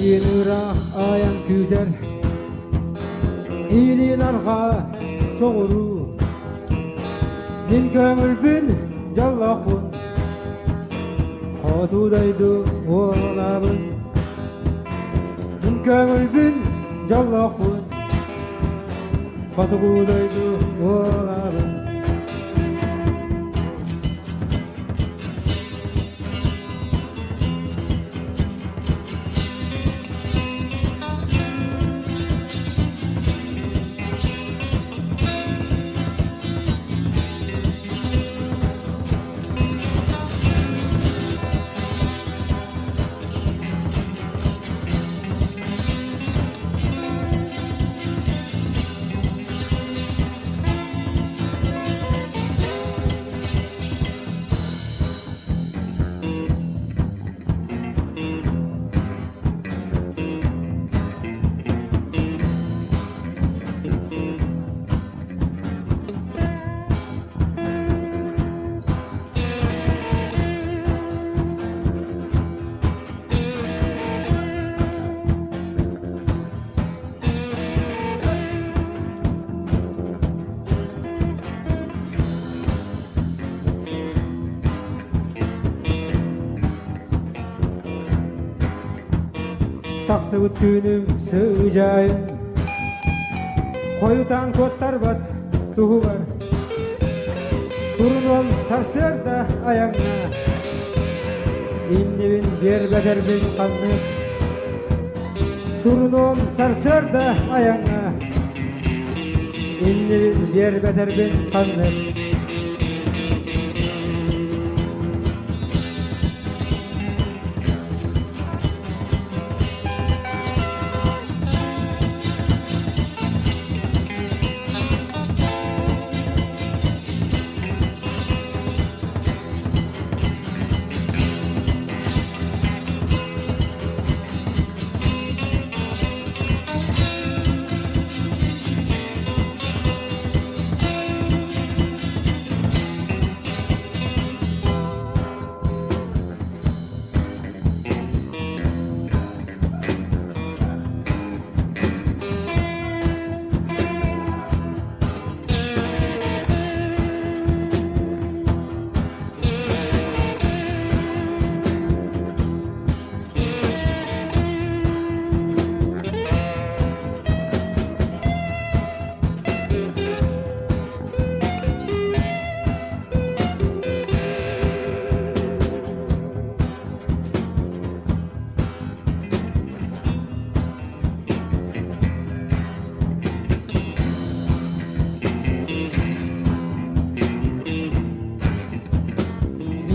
Миигин ыраах айан күүтэр, Илин арҕаа соҕуруу. Мин көҥүлбүн дьоллоохпун, Хоту дойду уолабын. Мин көҥүлбүн дьоллоохпун, Хотугу дойду уолабын. Тахсыбыт күнүм сыдьаайын Хойутаан куоттарбат туһугар Турунуом сарсыарда айаҥҥа Иннибин биэрбэтэрбин ханнык Турунуом сарсыарда айаҥҥа Иннибин биэрбэтэрбин ханнык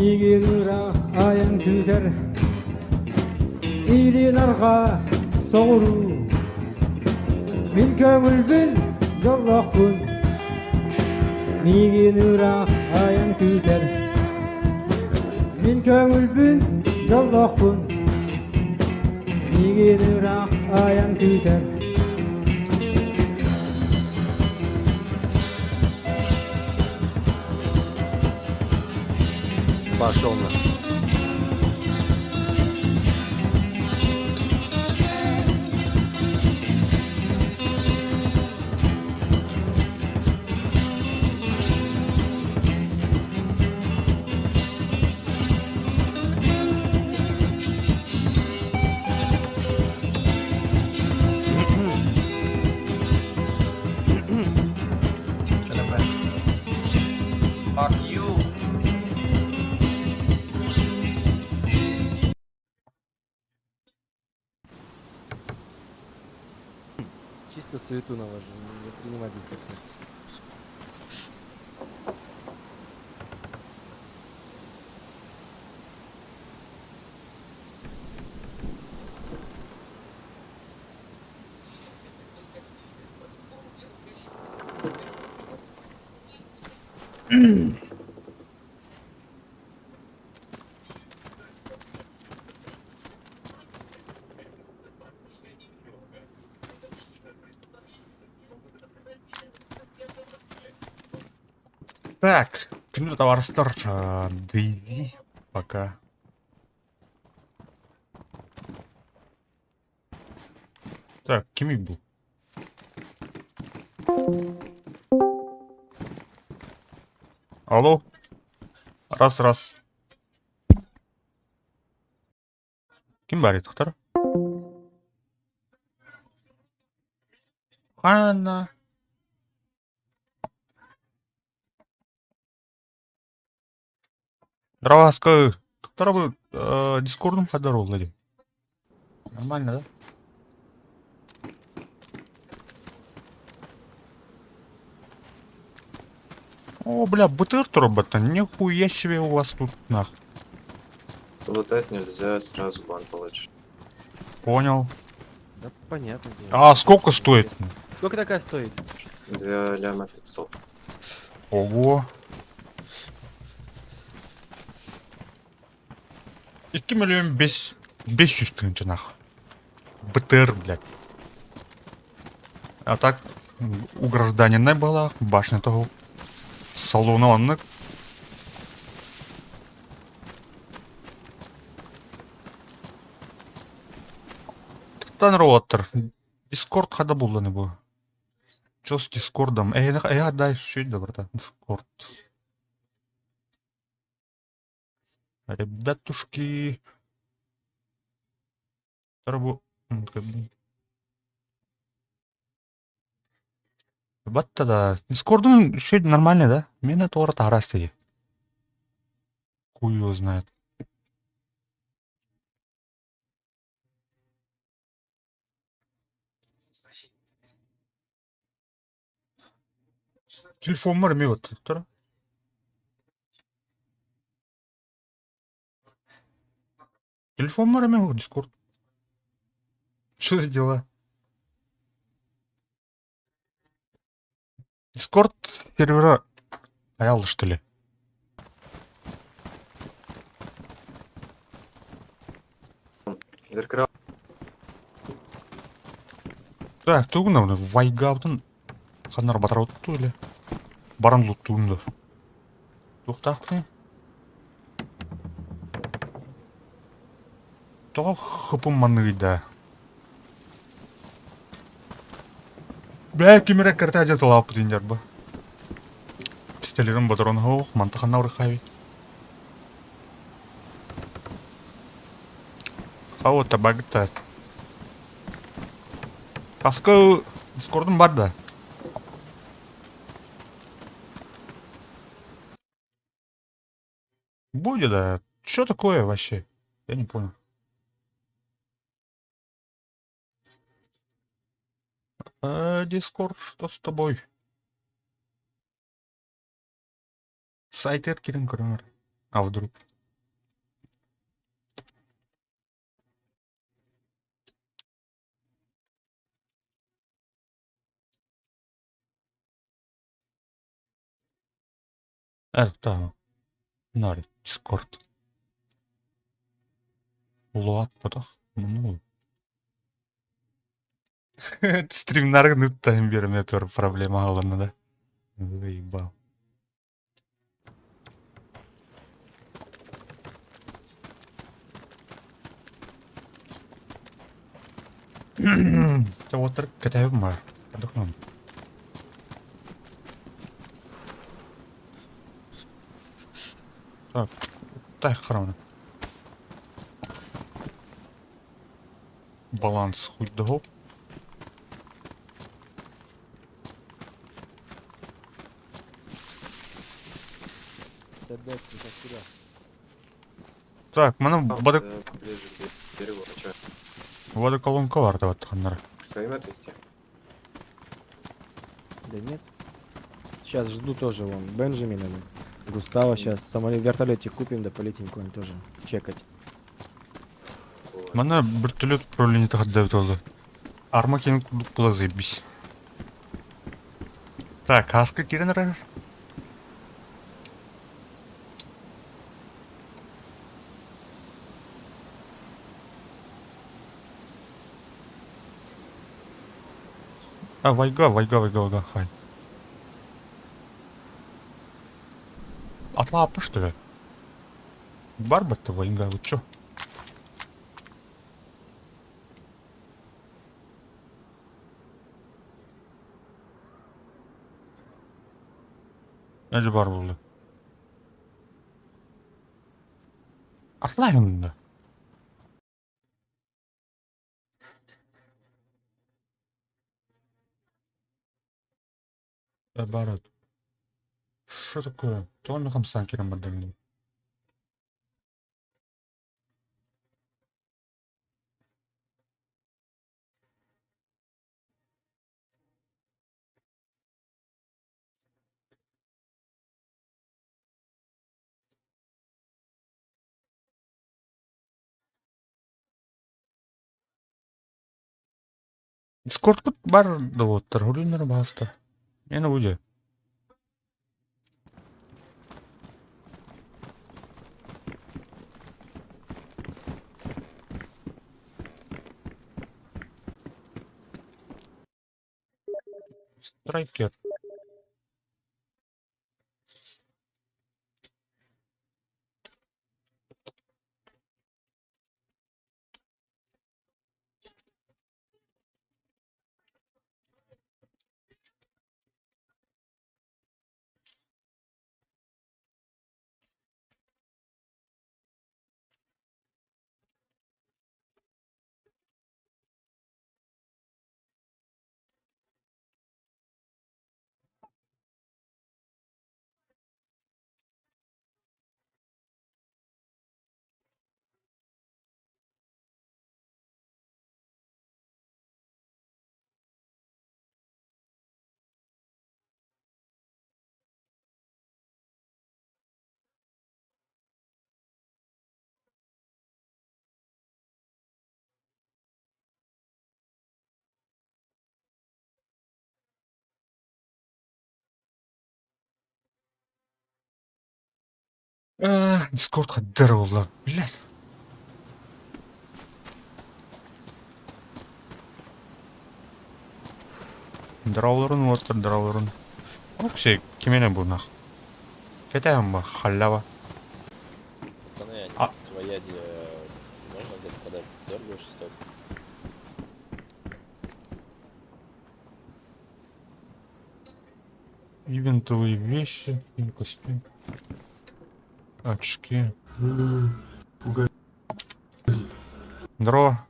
Миигин ыраах айан күүтэр Илин арҕаа соҕуруу Мин көҥүлбүн дьоллоохпун Миигин ыраах айан күүтэр Мин көҥүлбүн дьоллоохпун Миигин ыраах айан күүтэр Пошел на. Fuck you. Чисто суету навожу, не принимай близко к сердцу. Так, күндү табаарыстар, Дейзи, пока. Так, кимий бу? Алло. Раз, раз. Ким баар тоқтар? Ханна. Здравствуй. Тоқтар бу дискордум хадар ол дии. Нормально, да? О, бля, БТР турбата, нихуя себе у вас тут нах. Лутать нельзя, сразу бан получишь. Понял. Да понятно дело. А сколько стоит? Сколько такая стоит? 2 ляма 500. Ого. 2 миллион 5 500 тысяч нах. БТР, блядь. А так, у гражданина была башня того. Салона оннук. Тан роттер. Дискорд хада булланы бу. Чё с Дискордом? Эй, эй, отдай, чуть да, братан. Дискорд. Ребятушки. Тарбу. Батта да. Дискордун еще нормальный, да? Мен это тарас дии. Хуй его знает. Телефоммар эмиэ баттаттара. Телефоммар эмиэ Дискорд. Что за дела? Дискорд сервера аял, что ли? Веркра. Так, тугунна Вайгабытын ханнар батыра или баран луттуун да. Туохтаахпыный? Тоҕо хыпым манныгый да? Бээ ким эрэ кэртэ дьэ тылааппытын дьарба. Пистолетым ботурон оһох, манта ханна урахайбит. Хау табагыта. Таска дискордум бар да. Будет, да. Что такое вообще? Я не понял. А, Дискорд, что с тобой? Сайт эркирин көрөҥөр. А вдруг? Это Нари, Дискорд. Улаатпатах. Ну. Стримнаргын ыттайын берме тур проблема алына да. Заебал. Отыр кәтәбім бар. Отдохнем. Так, тай храмны. Баланс хуй дого. Опять сейчас куда? Так, мана бады Ближе к берегу. А чё, водоколонка бар деп аттаханнар. к своим отвезти? Да нет. Сейчас жду тоже вон Бенджамина. Густава сейчас самолет вертолетик купим, да полетим куда-нибудь тоже чекать. Вот. Мана вертолет управление тахадда олды. Арма кенен курдук була заебись. Так, каска кирен рар. А, вайга, вайга, вайга, вайга, хай. Атлааппа, что ли? Барбат-то вайга, вы чё? Эдьи бар буолла. Атлайын да. Барат. Что такое? Тоҕо хамсаан киирэн барда? Дискордкут бар да буоттар, хөрүүннэр баастар. Миэнэ бу дьэ. Страйкер. Дискорд хаддара буолла. Блядь. Драулерун уоттар драулерун. Окси, кимиэнэ бу нах. Кэтэһэн ба, халява. Пацаны, А. противоядие можно где-то подать? Дорого очень стоит. Ивентовые вещи, костюм, очки. Здорово.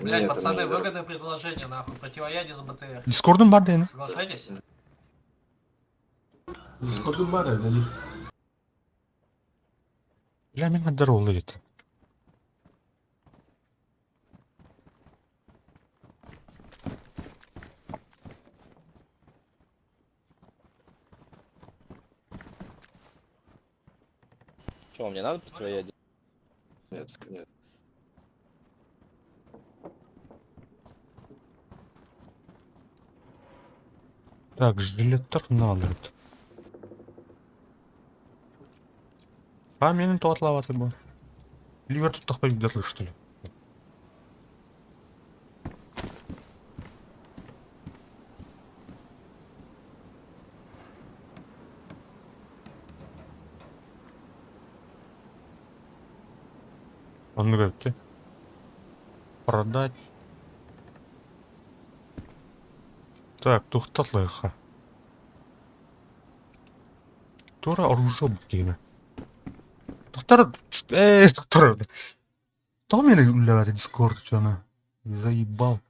Блять, Нет, пацаны, она не выгодное предложение, нахуй. Противоядие за БТР. Дискордум бар дейін. Соглашайтесь? Дискордум бар әлі. Бля, мен здорово дейді. Че, мне надо противоядие? Нет, нет. Так, жилеттер надо. А, менің тоғытлаваты бұл. Ливер тут тақпай где что ли? Он говорит, продать. Так, тухтатлыха. Тура оружие деймін. Доктор, эй, доктор. Тоҕо мени үлэлээтэ Дискорд дьоно? Заебал.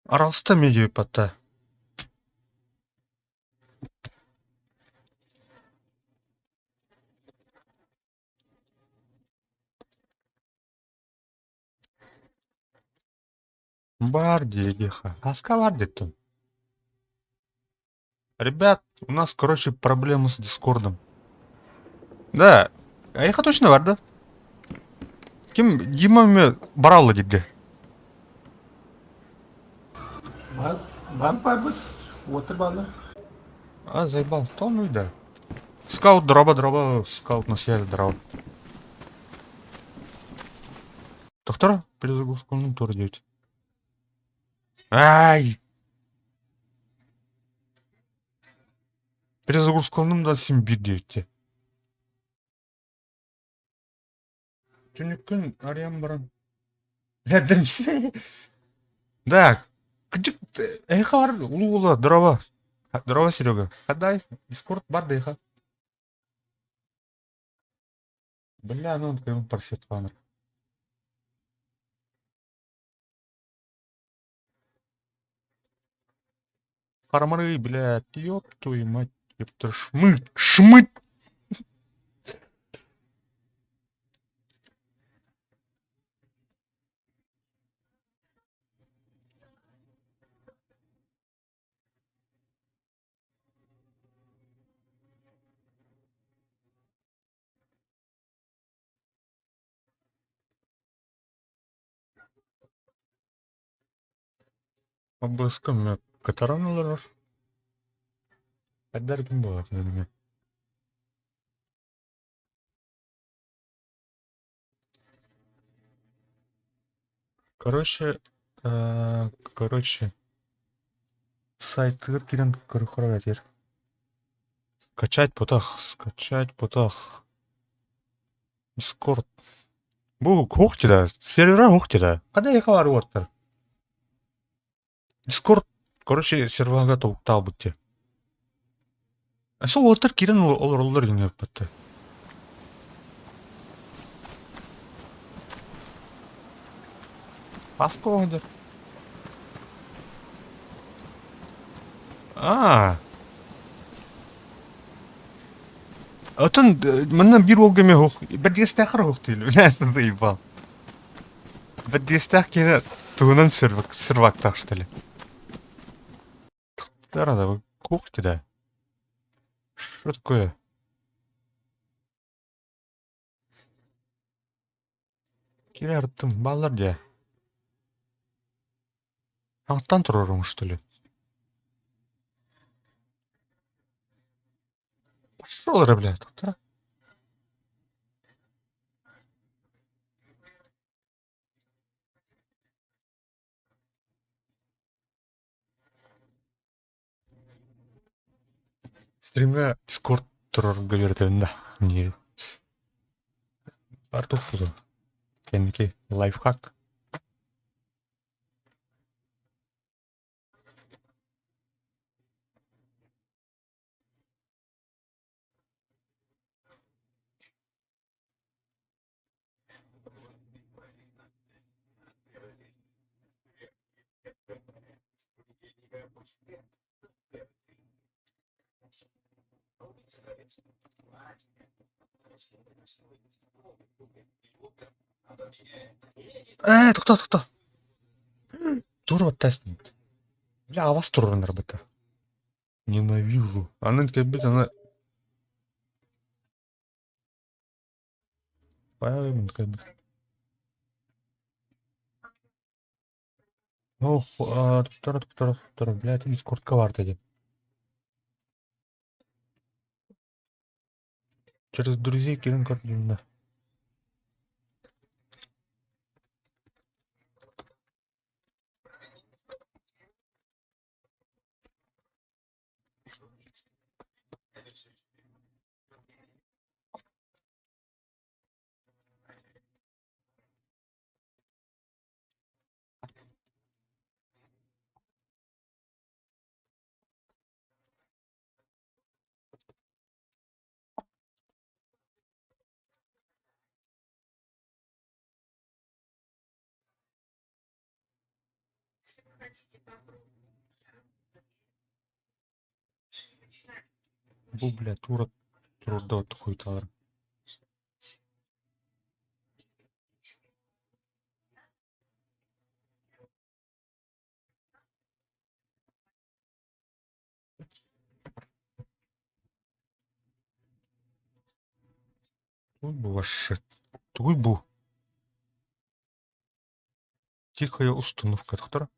Аралста медиа патта. Бар диэха. Аска бар диттин. Ребят, у нас, короче, проблемы с Дискордом. Да, а их точно бар, да? Ким Дима ме баралла диде. Бар бар бар бит. Отыр баны. А, заебал, то ну и да. Скаут, дроба, дроба, скаут на связи, дроба. Доктор, перезагрузку ну тоже делать. Ай! Перезагрузкаланым да син биир диэбиттэ. Түнүккүн арыйан баран Да, кырдьык эһиэхэ бар улуу уола здорово. Здорово, Серега. Хадай, Дискорд бар да эһиэхэ. Бля, ну он прям парсет баннер. Харамары, блядь, ёб твою мать, ёпта, шмыт, шмыт! Абыска мэ катаран олорор. Хайдар ким буолар эмэ. Короче, короче, сайтыгар киирэн көрө этэр. Скачать потах, скачать потах. Дискорд. Бу суох да, сервера суох да. Ханна эһиэхэ баар уоттар? Дискорд, короче, серверга тобуктаабыт дии. Сол уолаттар киирэн олороллор гинэ Паска оҕонньор. Аа. Оттон манна биир уолга эмиэ суох бэрдигэстээххэ эрэ суох дииллэр бля заебал. Бэрдигэстээх киһи тугунан сервактаах что ли? Да, кухня да. Что такое? Кире арыттым, бааллар дии. Аттан туруоруҥ что ли? Пошел эрэ, блядь, туттара. Стримҥэ Дискорд турарга үөрэтэбин да не Артур буолуо кэнники лайфхак. Ээ, тохтоо, тохтоо. Тур баттасын. Бля, авас турарынар быта. Ненавижу. Аны кэлбит аны Кэлбит. Ох, туттара, туттара, туттара, блядь, Дискордка баар дии. Через друзей киирэн көрдүм да. Бу, бля, тура турда хуйталар. Туй бу вообще? Туй бу? Тихая установка тохтор.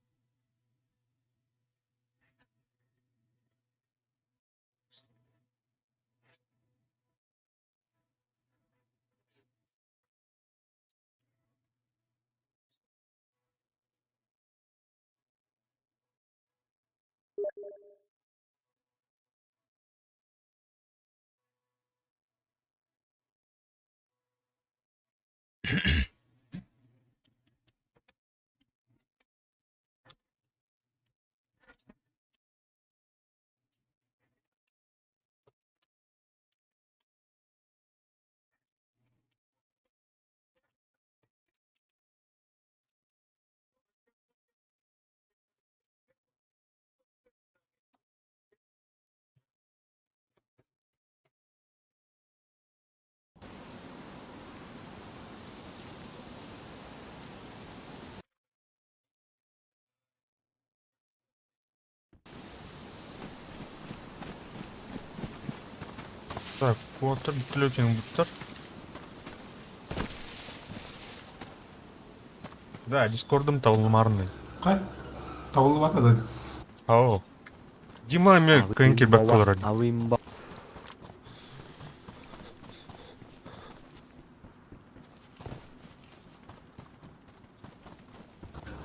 Так, квартир бүттүлөтен буттар. Да, дискордум табылмарный. Кай? Табылбата да. Ау. Дима мен кыйын келбек болар. А вы имба.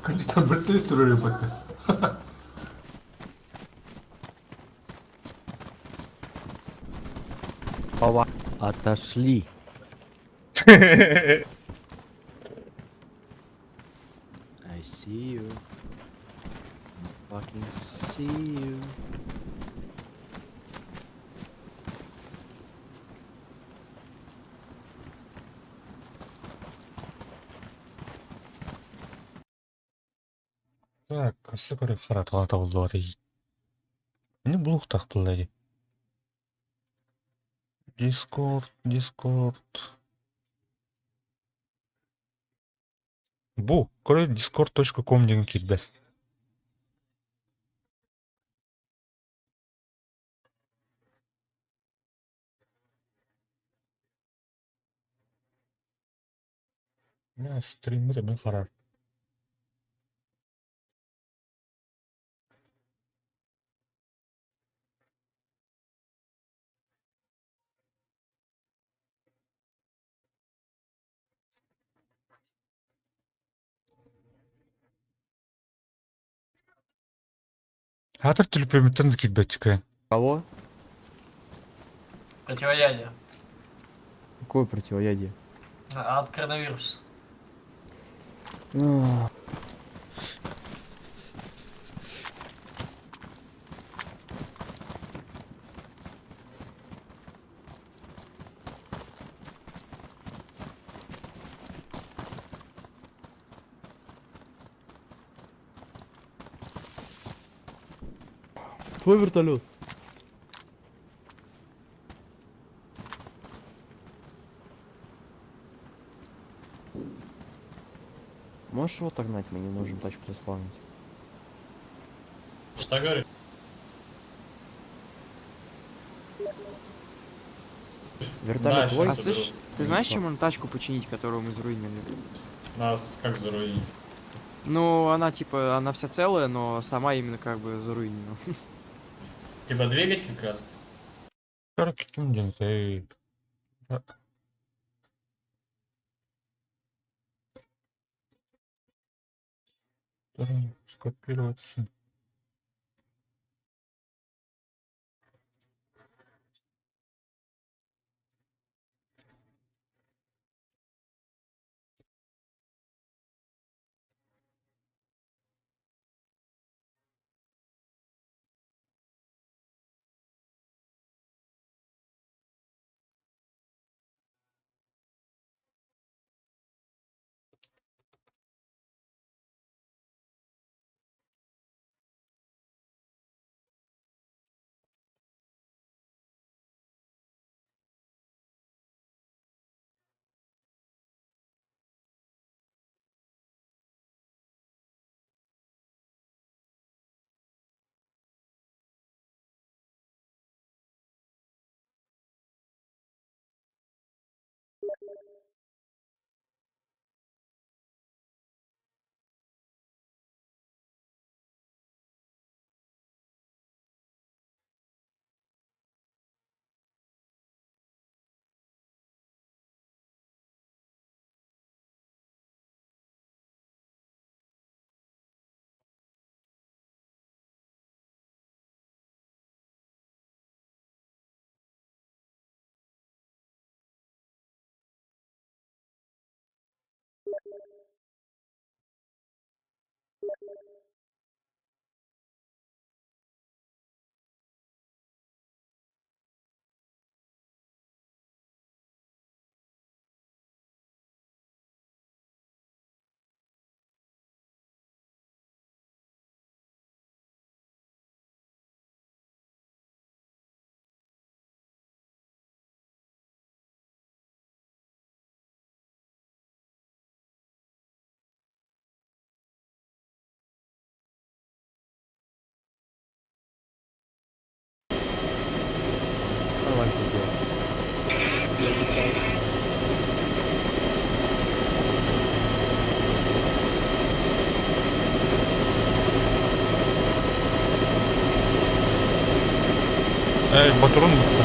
Кандидат бітті түрі бітті. Отошли. I see you. I fucking see you. Так, кысы көрі қаратыға табылды Не бұлықтақ бұл әде. Дискорд, Дискорд. Бу, көрі discord.com деген келбет. Мә, стримді мен қарар. Хатыр түлпеміттен келбет чіккен. Кого? Противоядие. Какое противоядие? А, От коронавируса. Твой вертолет. Можешь его отогнать? Мы не можем тачку заспавнить. Что говоришь? Вертолет Да, твой? щас А слышь, ты знаешь, чем можно тачку починить, которую мы заруинили? Нас как заруинить? Ну, она типа, она вся целая, но сама именно как бы заруинена. Типа двигатель как раз? Көрі кім деген Скопировать. блядь, летает. Эй, батурун бутта.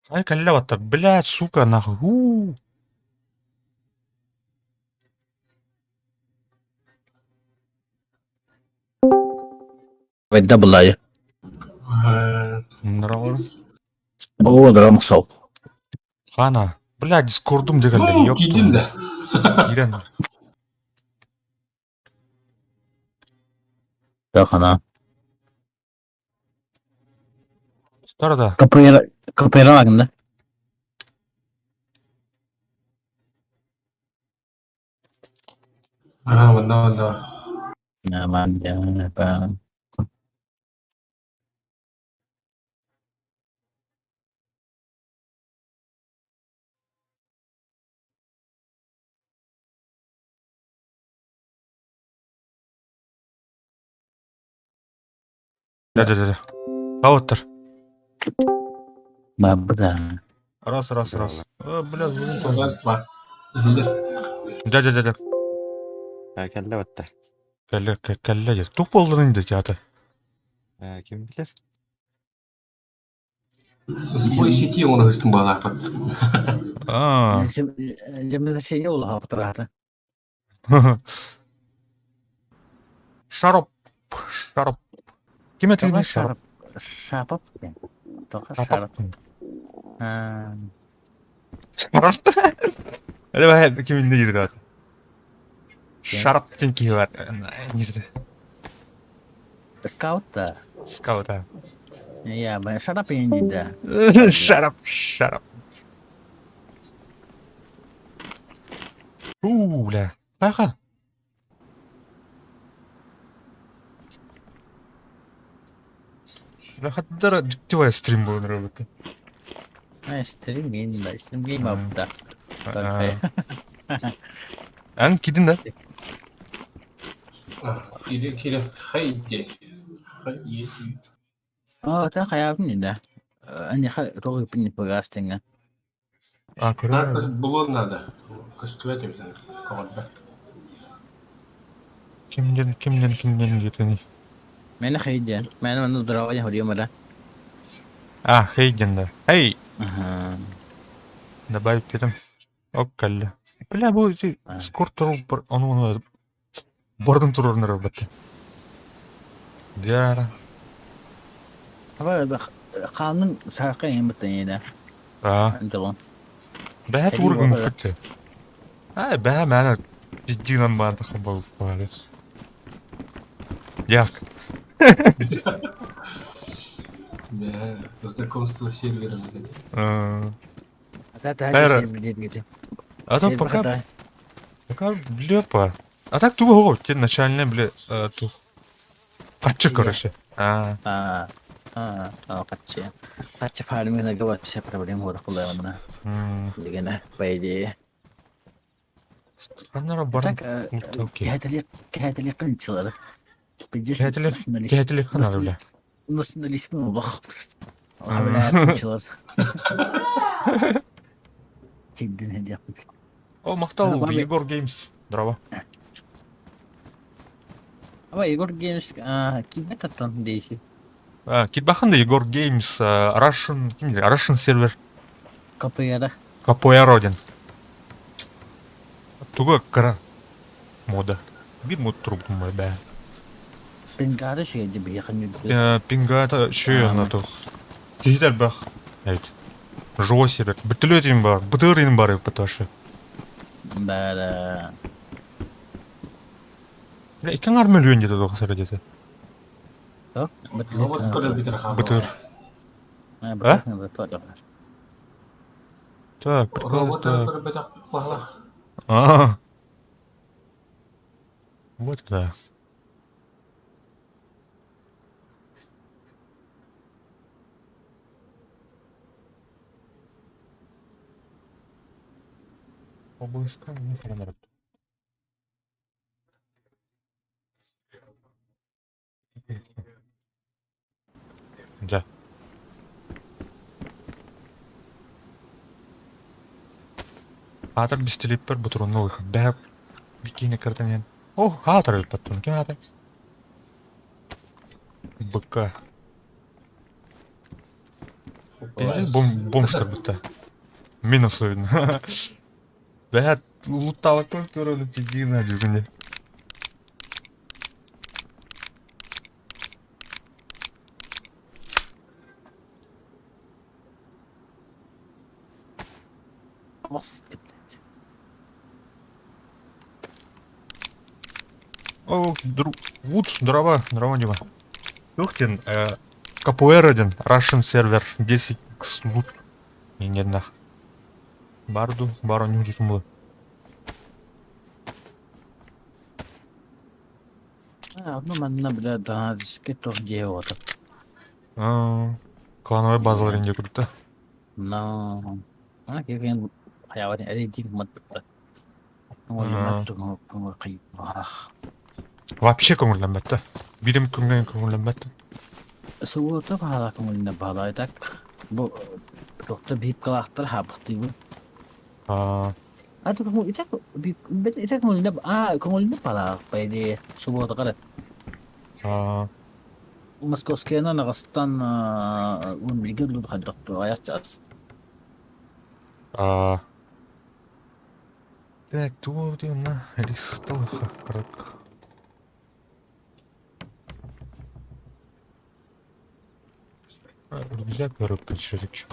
Ай, кэллэ баттар. Блядь, сука, нахуй. У. Ведда буллайы. Нравы. О, драмсал. Хана. Блядь, дискордум дегенде, Ну, ёпту. киирдим да. Киирэн. Хана. Стар да. Капуэра капуэра лагында. А, манна, манна. Наман я па. Да, да, да, да. Ауттар. Бабда. Раз, раз, раз. Э, блядь, звонок тоже. Раз, два. Иһиллэр. Да, да, да, да. Кэллэ батта. Кэллэ, кэллэ дед. Тух болдун инде театр. Ким билэр? Сбой сети оҥоро сыстым баалаахпыт. А. Землетрясение улаха потырата. Шароп. Шароп. Ким этигини шароп? Шарап. Шарап. Тоха шарап. А. Шароп. Это бай ким инде кирди ат. Шароп ден киһи бар. Нирде. Скаут да. Скаут а. Я, ба шарап инди да. Шароп, шароп. У, бля. Аха. Хаттара дьиктивай стрим буолан работа. А, стрим да, стрим гейм да. Эн кидин да? Киирэ, киирэ. Хай диэн. Хай е. О, та хаябын да. Ани ха тоҕу пинни пагастинга. А, Надо көрөр. булуон надо. Көстүбэт эбитин. Көҕөрбөт. Кимден, кимден, кимден диэтини. Мен хайден. Мен маны дурава я да. А, Хейден да. Эй, Аха. добавить дедим. Ок, кэллэ. Бля, бу ити скор туру ону ону бордун турурун работа. Диара. Аба хаанын сарка эмбитен да. А, Антон. бэһэ туургун муккутте. А, бэһэ мээнэ пиздинан баантахан болуп баары. Яск. Бля, знакомство с сервером. Та та Хайра. дедгите. А то пока пока бля А так тугу го, те начальная бля тух. Качы короче. А, А, а, а, качы. Качы фармина говорит, все проблемы вот кулайна. Дегене, по идее. Анара баран. Так, Окей. кәтеле кәтеле кынчылар. Кәтеле кәтеле ханар бля. Национализм бах. Бля, кынчылар. Чиддин хедия. О, мактал Егор Геймс. Здорово. Аба Егор Геймс, а, кибет аттан дейси. А, Китбахан да Егор Геймс, Russian, ким диир? Russian сервер. КПР. КПР один. Туга кара мода. Бир мод труб бә. Пингары шеге бияхын Пингата шөй ана тух. Кихитер бах. Әйт. Живой сервер. Бүтүлөт бар. Бытыр бар потому Да, Бля, икен армел где-то тух сэр где-то. да. Робот көрөр битер хаалла. Бытыр. А? Так, Робот так. көрөр битер хаалла. А. Вот да. ОБСК не хрена. Дьэ. Аатар бистилиппэр бутурунну бэһэ бикиини кыртан иһэн. О, аатар өлбөттөн ким аата? Быкка. Пиздец бом бомжтар бутта. Минус видно. Бэһэ луттаабакка туран пиздина дьүгүнэ. Господи, блядь. О, друг... Вудс, дрова, дрова дима. Тухтин, КПР 1, Russian сервер 10x лут. И не однах. Барду, бару не было. А, ну манна, блядь, донатический туох дьиэ уота. А, Клановый базалар инде курдук Но... Ана киһи хайаабатын эрэйдиир маттыктар. Вообще көҥүллэммэттэ. Биирим күҥҥэ көҥүллэммэттэ. Субуота баһаала көҥүлүнэ баһаалай так бу туохта биипкалаахтар хааппахтыыбын. А, А то көҥүл итак итак көҥүлүнэ а көҥүлүнэ баһаалаах по идее субуота қара. а, Московскайынан аҕыстан уон билгэ дуу хайдах аҕыйах чаас. а. Так, туох на листовых как. Рюкзак көрөппүт все-таки.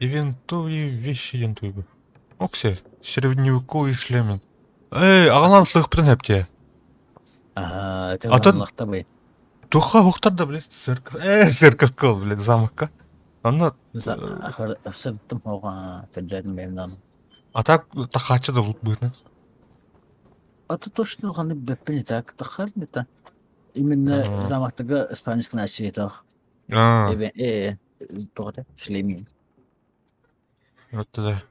Ивентовые вещи диэн туйбу. Оксе, средневековый шлемен. Эй, аҕалан сыхпытын эптиэ. Ага, это Атын- лахтабый. Туха ухтар да, блядь, церковь. Церковь кыл, блядь, замокка. Онно Сырыттым оҕа көрдөөтүм бэйэмнан. а так тахааччы да лут быһынан. А то точно ханы бэппин так тахар не та. Именно Ага. замактага испанский начали тах. А, Э, тоҕо шлемин. вот тогда.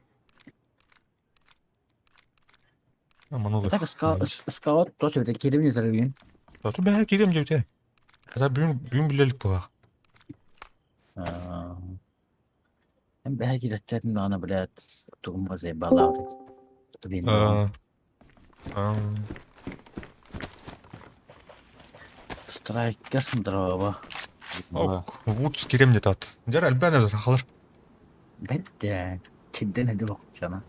Аманулых. Так скаут тоже это кирим не А то бэһэ кириэм диэбитэ. Это бүгүн бүгүн билэлик буолаах. Эм бэһэ киирэттерин даҕаны блядь тугум заебалаабыт. А, а, Страйкер дрова. Ок, Вудс кириэм диэтэ ат. Дьэр элбээн эрэ сахалар. Бэттэ чидден эди бокчана.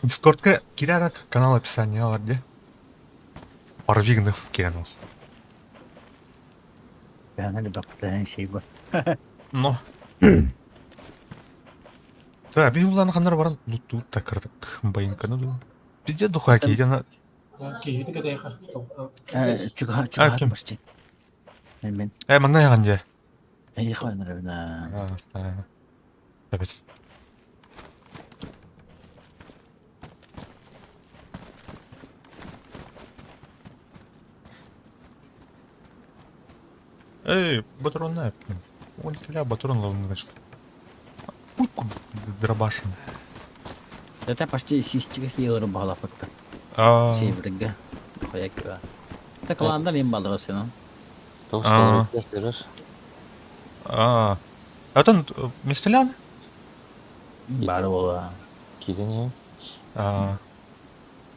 Дискордка киирэр канал описание бар дии. Парвигнов киирэн ол. Бэһэ бактан шей бу. Но. Так, биһи улаан ханнар баран луттуут та кырдык байыҥканы дуу. Пиздец духуя киһи Киһити кэтэйхэ. Чуга А, чуга ким? почти. Мен Э, манна яҕан дьэ. эй ханна Эбит. Эй, батронная. Он киля батрон ловночка. Путку дробашим. Это почти систига хиылыр баҕалаппыттар. А, Северге. Хоякка. Так ландан им балдырасына. А. а. Атын местелян? Бары бола. Кидини. А.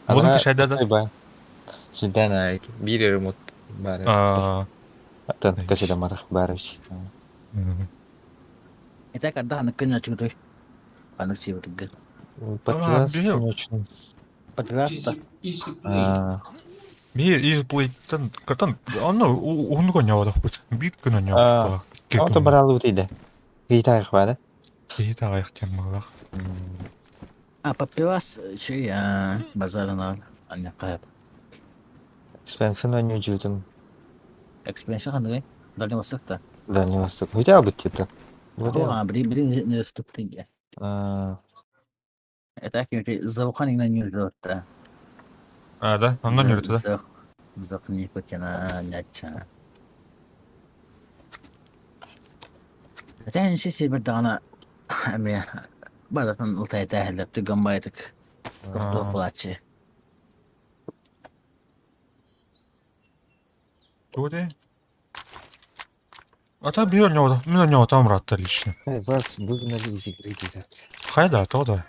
Будун кешайда да. Сиден айк. Биир ремонт бар. А. Атын кэсэдэ матах бар. Это когда на кына чугутой. Анық северге. Подвязка бил. не очень. Подвязка. Easy play. А, Биир из плейтен картан анна уһунуга ньаадахпыт. Биир күнэ А, ньаадах. Ото баралы утыйда. Гитар бары. Киһи таҕайах тяммалах. А подпивас чей а базарына аннакка. Спенсен не удивительно. Экспенша ханды. Дальний Восток та. Дальний Восток. Хотя бы где-то. А, бри бри недоступны. Это ким завхан игна не ждет. А, да? Онно ньүрүтэ да. Зах зах не котена няча. Это еще себе дана. Ами. Барытын ылтайтааһылар түргэн баайытык тохтуох булааччы. Тугу дии? А то бир него, мен него там раттар лично. Вас выгнали из игры, дедат. Хайда, то да.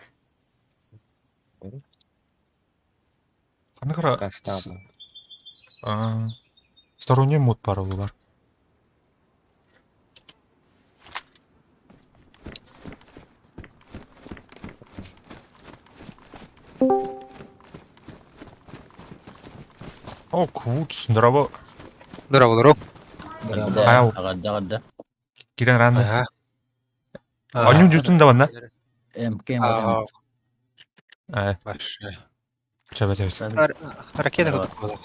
Ханнык Каштаба. Сторонний мод паролу бар. О, Квуц, здорово. Здорово, здорово. Ау. Аҕадда, аҕадда. Кирен ранды. Ага. Аню жүтүн да банна. МК Ага. Э, Большая. чабе чабе. Ракета кутук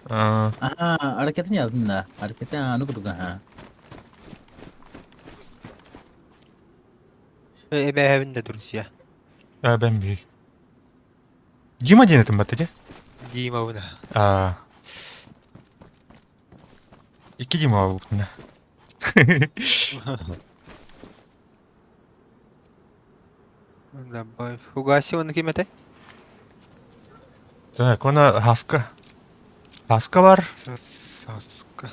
А, Аха, аракетін ялдын да. Аракетін аны кутук аха. Эбэһэбин да друзья. э, бен би. Дима ден этим баттыде? Дима вына. А. Икки Дима болуптун. Добавь. Фугаси он кимете? Так, она хаска. Хаска бар. Саска.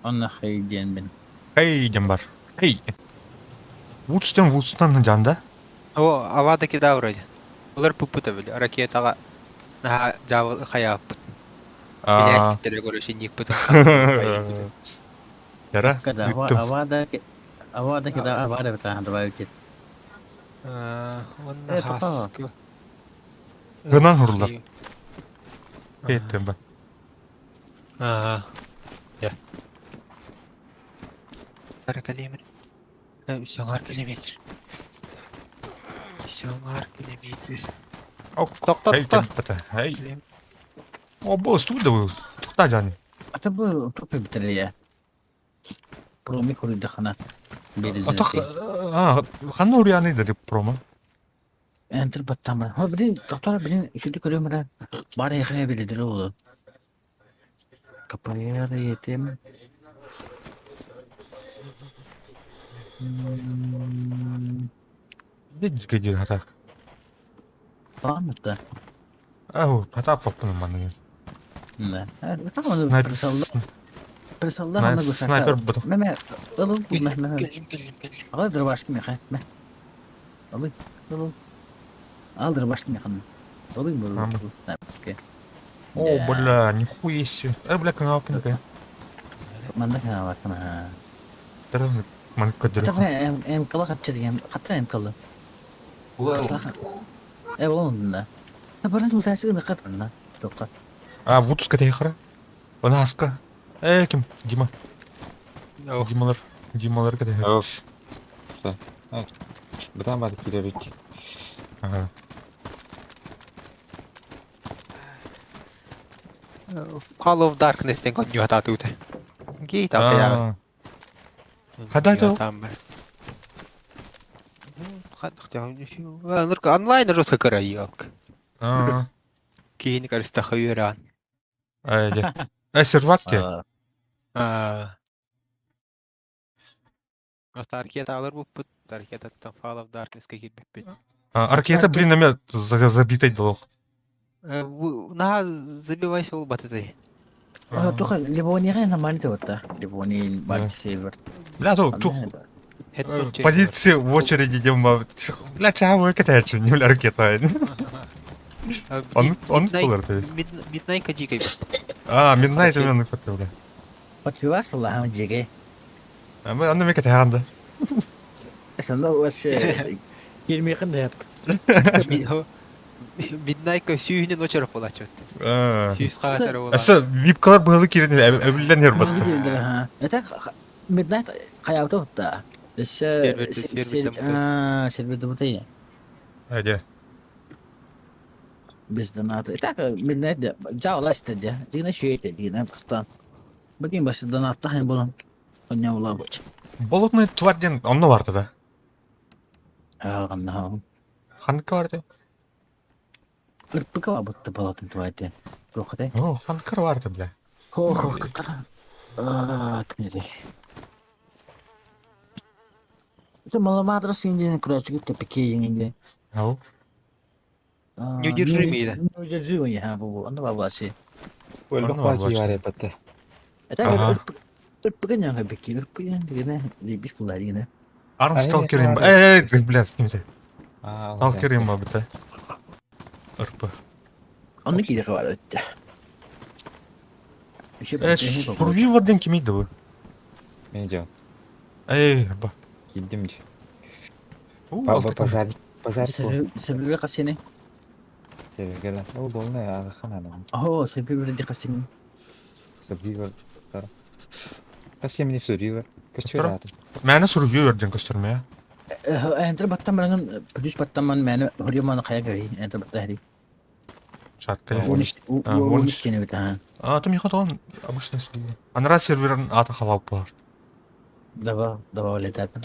Онна хейден бен. Эй, дем бар. Эй. Вудстен Вудстан жанда. О, авада кида вроде. Олар пупута били. Ракетага на жабыл хаяппыт. А. Билээспиттере көрөшү никпыт. Яра. Когда Үттüm. авада авада кида авада бата добавить. Онна Э, тоқта. хаска. Гынан хурлар. Еттем ба. Аа. Я. Километр. Саңар километр. Саңар километр. Ок, Тоқта, эй, тоқта. дем бата. Эй. О, бос, тут да был. Тоқта жаны. Ата бу топы битерия. Проми куридахана. Атақ, а, ханна уряны да деп промо. Ентер баттамыр. Ха билин доктор билин үшүлү көрөмөр. Бар яхая билдир болду. Капаяр етем. Не дигер хатақ. Памытта. Ау, хатақ паппын маны. Да. Снайпер. Присалда хана гусака. Снайпер бұдық. Меме ылып бу меме. Келдим, келдим, келдим. Алдыр башты меха. Ме. Алый. Алый. Алдыр башты меха. Алый бу. Ама. Напке. О, бля, нихуя себе. Э, бля, канал пинка. Манда кана бакана. Тарам, маны көдөрү. Та эм эм кала капча деген. Катта эм кала. Улар Э болон да. Та баран ултасы гына катна. Тока. А, Вудска тейхара. Она аска. Э, ким? Дима. Дималар. Дималар кете. Оф. Бытан бады киребит. Ага. Call of Darkness-тен коннюхата тута. Киitä пяя. Хада это? Онлайн жестко караилка. А. Киин карста хайран. Айде. Э, сервакке. А. Аркета алыр буппут, Аркета там Fall of Darkness кирбиппит. Аркета, блин, на меня забитай долг. На забивайся ол батытай. Тока Ливония нормально вот Ливония бар север. Бля, то тух. Позиции в очереди, Дима. Бля, чего вы не бля, аркета. Он, он столар ты. Midnight дикой. А, Midnight именно хватил, бля. Подпивас была хам джиге. А мы, аны мека таханда. Сонда вообще келмейхин деп. Midnight сүйүнен очеріп болачыт. Сүйүс қағасары болады. Аса випкалар быһылы кирен әбилен хербат. Это Midnight каяута утта. Сервер бутая. Айде. Без доната. Так Midnight жаулашты де. Дигне шүйете дигне бастан. Бүгін басы донатта хем болон. Оня ула буч. Болотный тварь ден онно барды да. Ағанна. Ханка барды. Ырпыка бутты болотный тварь ден. Тохте. О, ханка барды, бля. Хо хо кытара. А, кімде? Это маломатра синдин короче, тупике инде. Ау. Неудержимый, да? Неудержимый, ха, бу. Аны бабасы. Өлбөх Аны баки бабасы. бар эбэтэ. Это ырпыгын яңа бики, ырпыгын дегене, бис кылар дегене. Арм Ай, сталкер имба. бар. Эй, блядь, кимсе. Аа, Сталкер имба бите. РП. Аны киде бар өттө. Еще Э, Survivor ден ким иди бу? Мен жо. Эй, ба. Кидим же. У, Папа алты ким. пожарик. Пожарик бол. Себебе касыны. Себебе Ол болна агахан анам. О, себебе ди касыны. Survivor. Касем не Survivor. Көстөр? Көстөр. Мәне Survivor ден көстөрмө. Энтер баттан баранган плюс баттан мен хориоманы кая гай, энтер батта хри. Чатка. Униш А, он униш тене бит, а. А, то миха тоған обычный Survivor. Анра серверин аты халап бар. Даба, добавлять это.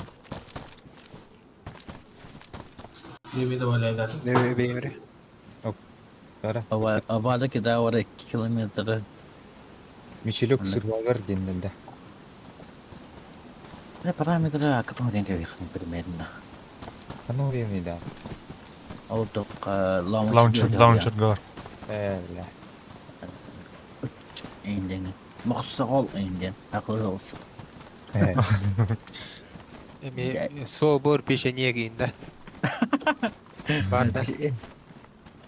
Не добавляй, да. Беймери. Бара. Абада кида вара 2 километр. Мичелек Анда. Survivor деннелде. Не параметры, а который я говорю, примерно. Аны времени да. Ауто Лаунчер, лаунчер гар. Э, бля. Инден. Мохсогол инден. Акыл olsun. Э, Эми собор пешенеги да. Бар да.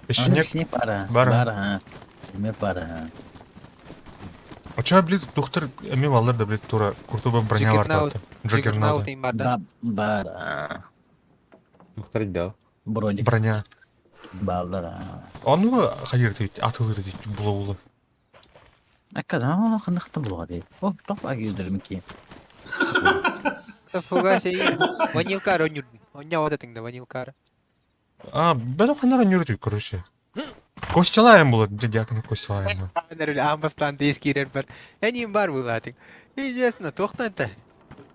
Пешенек. Не пара. Бар. Бар ha. Не пара. А чё, блядь, доктор эми алыр да, блядь, тура куртуба бронялар Джиггернаут. тапты. Джиггернаут Джаггернаут. им бар да. Бар. Бар. Доктор да. Броник. Броня. Балдар. ha. Оны хайыр дейт, атылыр дейт, булаулы. Акада ана кындыкты булган дейт. О, топ агилдер мики. Фугасе ванилкар онюр. Оня вот это ванилкар. А, бәлі қанара нүрді, короче. Костялайым болады, блядь, дьякон костялайым. Нэрэл амбастан дискирер бар. Эним бар булатык. Интересно, тохтанта.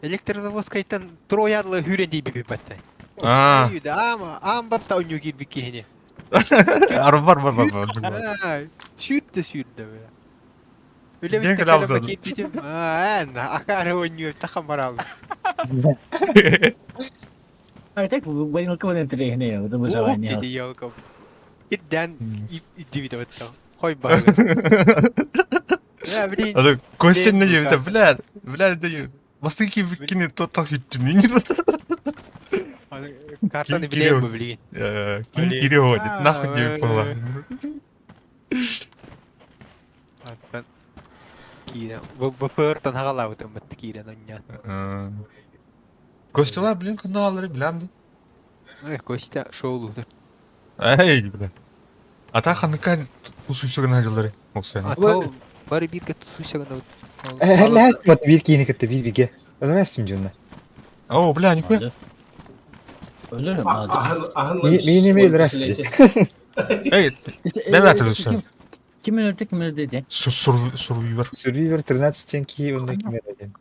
Электрозаводскайтан троядлы хүрен дей биби батта. А, Ама амбаста оню кирби кихине. ар бар бар бар бар. Сүйрді сүйрді. Үле Мен битте кілам көлі задым. пакет битем. А, акары оню тахам барал. Ай так ванилка ван интереснее, это выживание. Диди ялком. Ирден идивит батта. Хой бар. Я блин. Аны Костя не Блин, ебет, блядь, блядь, да Бастыки викини тот так не Картаны Кирилл. билем блин. Ким Блин. кире нахуй не было. Аттан киирэн. БФР-тан хагалаабытым бат киирэн онньоон. Костяла, блин, каналары, блин. Эх, Костя шоулуутар. Эй, бля. А та ханыка тусуйсугана жылдары. Оксана. А то бары бирге тусуйсагана. Э, вот бир кийини кетти бир биге. Өзүм жунна. О, бля, нихуя. Өлөр, молодец. Мени неме здрасте. Эй, Бәлә төзүсен. Ким өлдү, ким өлдү де? Сурвивер. Survivor 13 тенки онда ким эден.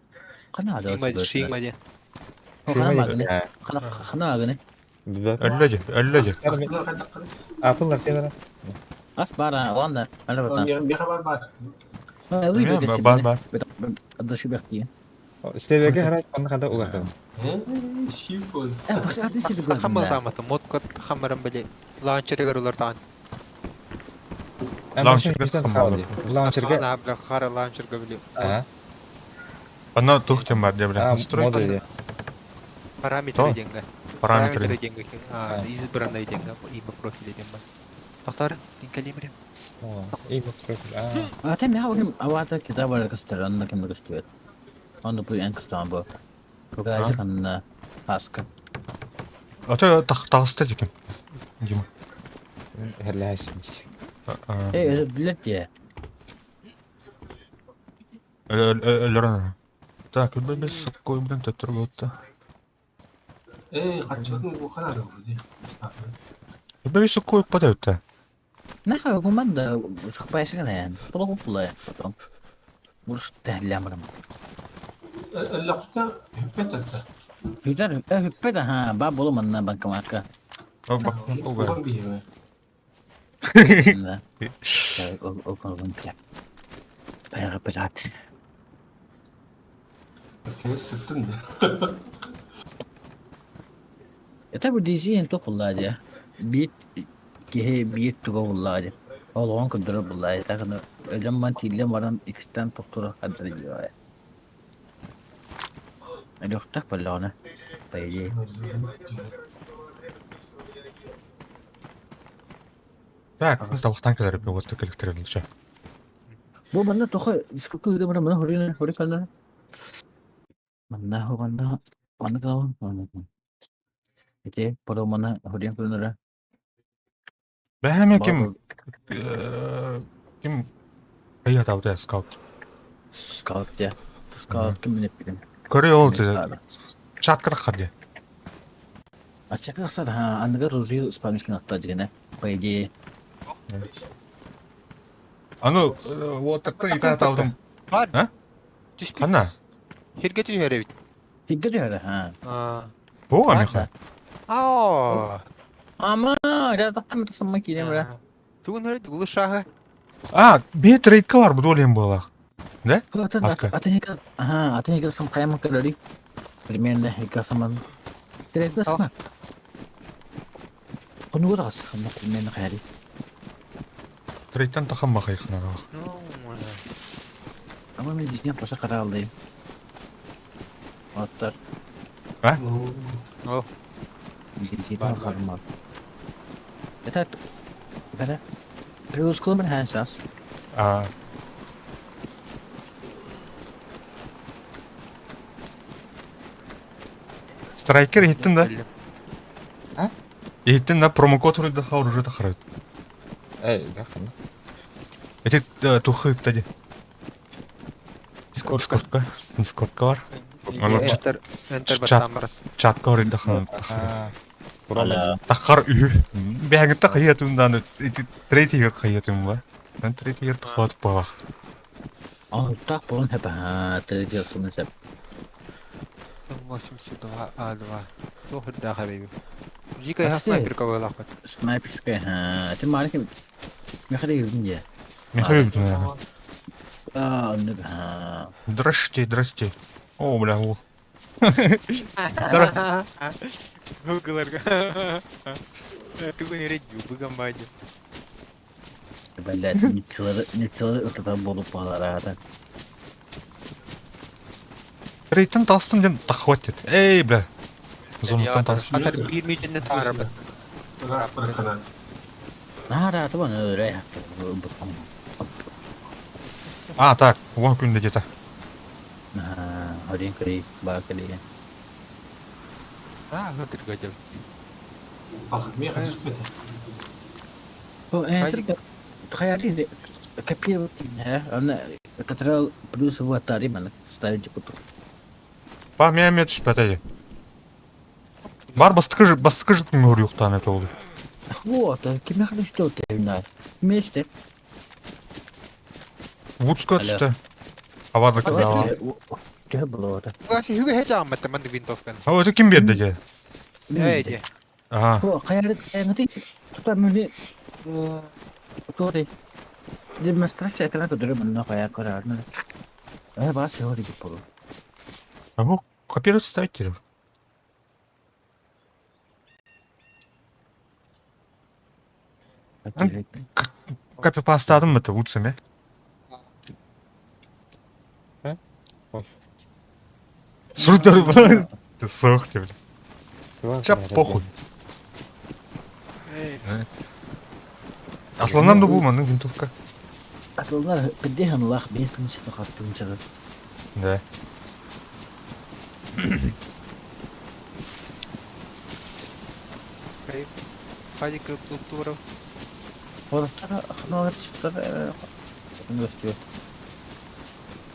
Кана ады. Шиңма де. Кана агыны. Кана кана агыны. Әлләде, әлләде. Апыл артена. Ас бара, ланда, ала бата. бар. Бар, бар. Доши бәхти. Себеге харат каны када улардан. Шипон. Э, баш аты сиби көрдүм. Хаммал мод кот хаммаран биле. Лаунчерге улартан. Лаунчерге хаммал. Лаунчерге. Ана бля хара лаунчерге биле. Ага. Ана тухтем бар, бля. Настройки. Параметры деньга. Параметры. деньга. А, избранные деньга, имя профиля деньга. Тохтар, инкалимре. Имя профиль. А. А там я хавым авата кита бар кыстыр, анна ким кыстыр. Аны бу эн кыстан бу. Бугажы канна аска. А то тагыста дикем. Дима. Херләсин. Э, билет я. Лерана. Так, без какой, блин, ты торготта. Эй, качатын бу канары бу. Бе суккой падают-то. Наха команда сахпайсыгана ян. Толог була. Потом. Бурус тәһләмрем. Лакта хөппәтәтә. Хүләр, хөппә ха, ба болу манна банкоматка. Уган бие. Да. О, о, Баягы пилат. Сыттым да. Это бу DC эн туох буллаа дии? Биир киһи биир туга буллаа дии. Олоҕун көрдөрөр буллаа дии. Так өлөн баран тииллэн баран иккистээн тохтуура хардары дии. Өлүөхтээх буоллаҕына, по идее. Так, талахтан кэлэр вот кэликтэрин Бу манна тоҕо дискука ыыра баран мана хоруйна хоруй каллара. Манна манна манна калан манна. Ити паро мана хоруйан көрүнөрө. Бэһэме ким ким айатабыта скаут. Скаут я. Скаут ким билеппитин. Көрө ол чатка таххар диye. Аччака ахсар ха аныгар ружье спамискин атта дигене. По идее. Аны вот такта ита табдым. Бар. А? Түспүт. Ханна? Хирге түһэр эбит. Хирге түһэр ха. Бу амиха. Аа. Ама, я тахтам самма киирэн бара. Тугун хөрөт улу шаха. А, бе трейдка бар бу долем буолах. Да? Аска. Атын ага, атын сам кайма калори. Примерно икасаман. Трейдка сма. Конугурас, примерно хайри. Трейдтан тахам бахайхна. Ама мен дизня паса каралды. Аттар. А? О. Дизня карма. Это бара. Плюс кулман хансас. А. Страйкер иһиттин да? А? Иһиттин да промокод хуруйда хаур уже тахарыт. Эй, да, ханна. Эти тухы тади. Дискордка. Дискордка бар. Enter enter баттан бар. Чатка хуруйда хаур. Тахар үһү. Бэһэҥитте хайыатым ити третий хайыатым ба. Мен третий тахат балах. А, так болон хэпа, третий сымын сеп. 82 А2. Туох да хабиби. Жика я снайперка была хоть. Снайперская, ха. Ты маленький. Михаил Евгеньевич. Михаил Евгеньевич. А, ну да. Здрасте, здрасте. О, бля, ол. Гугларга. Тугун эрэ быгамбади. Блядь, ничего ытатан болуп балар Рейтин талстым дем тахватит. Эй, бля. Зонуттан талстым. Асар бир мүтүнне таарабыт. Нара, табан өрэ. А, так, вон күндө где-то. Хорин кри, бакали. А, ну ты годел. Бak, меха түспеді. О, это تخيل كبير انا كترال плюс هو تقريبا ставить куту. Ба, мен мен түспәді. Бар бастықы бастықы жүктің өр юқтан это oldu. Вот, ким яхны что ты на. Вместе. Вудска түсті. Авады кадава. Төһө было Угаси хүгэ хэжааммат маннык винтовканы. А это ким берді де? Эй, де. Ага. О, каяры каяңыты тута мени тори. Демонстрация кала көдөрө мына кая көрөр. Э, бас йори дип болу. А бу копировать ставить теперь. Копипастадым это вудсами. Сурдар, бля. Ты сох, бля. Ча похуй. Асланнан да бу манның винтовка. Асланнар кыдеһен лах бетин чыты хастын чыгы. Да. Хадик культура. Ораттар хногар чыттар көстүө.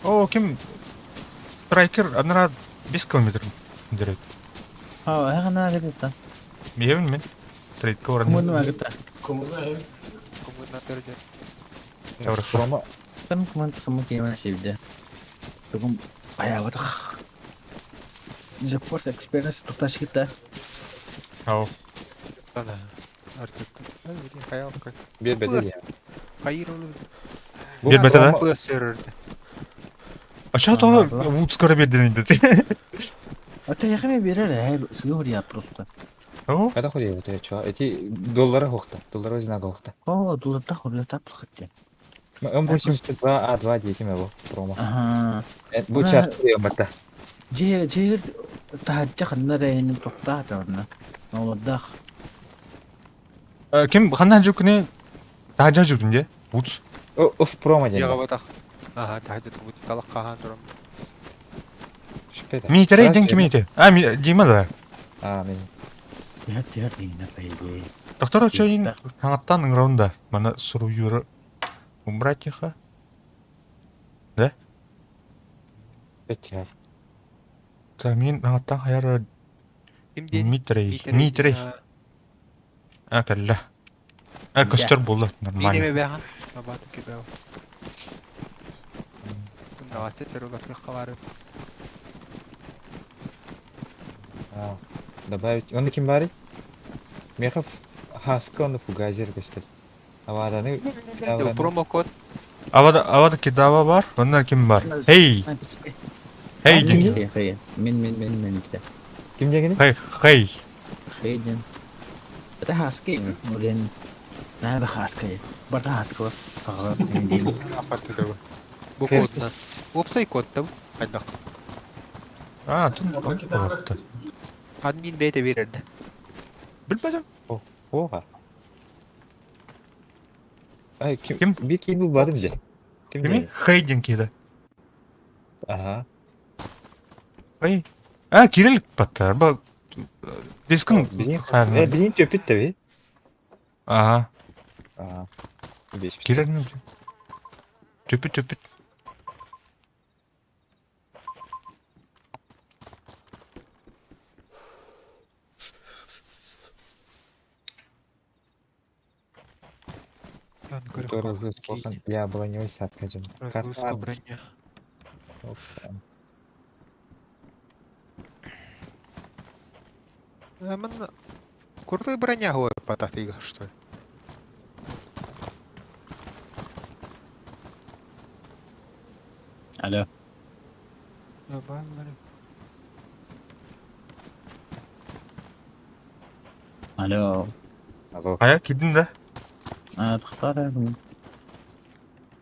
О, ким страйкер анара 5 километр дерет. А, эгана гыта. Миевин мен. Трейдка орын. Кумуну агыта. Коммуна Коммуна төрдө. Чавры. Там куман самы кемен шевде. Бүгүн баягы The first experience туташ китте. Ау. Ана. Артык. Хаялка. Бер бәдә. Хайыр Бер бәдә да? Бу серверде. А что то Вудскара берден инде. Ата якын берер, э, сыгыр я просто. О, Это хуй вот я чё? Эти доллары хохта, доллары знак хохта. О, дулата хурята плохте. М82 А2 детям его промо. Ага. Бу час приемата. Же же таһырдьа ханна эрэ иһин тохтоото онно. Олордох. Ким ханна жукне? Таһырдьа жукун де. Уц. Уф промо Дьиэҕэ диэн. батах. Аха, таһырдьа турбут талах хаһаан туран. Миитэрэй ден ким ити? А, Дима да. А, мен. Түһэр түһэр иһинэ бэйбэй. Доктор Очоин хаҥаттан ыҥырабын да. Мана суруйуура убрать тихо. Да? Петя. Та мин хаҥаттан хайар Ким диэн? Дмитрий. Дмитрий. А, кэллэ. А, көстөр буолла. Нормально. Мин эме бэҕэн. Абаты кебеу. Давайте терулатык хабары. Добавить. Он ким барый? Мехов Хаска он фугазер көстөр. Аваданы Промокод. Авада авада кидава бар. Онна ким бар? Хей. Хей. Хей. Мин мин мин мин. Ким дегени? Хей. Хей. Хей ден. Это хаски. Урен. Наба хаска. Барта хаска. Бу кодтан. Уопсай кодта бу. Хайдах. А, тут кодта. Админ бэйэтэ биэрэрдэ. Билбэтим. Оха. Ай, ким? Ким? Бир ким булбадым же. Ким Кими? Хейден кида. Ага. Хей. А, Кирилл паттар. Ба дискын Э, билин төпүт таби. Ага. Ага. Кирилл Төпүт төпүт. Для броней сапкажем. Разгрузка броня. Манна курты броня говорю потатыга, что ли? Алло. Алло. Алло. Ая кидин да? А, тохтар.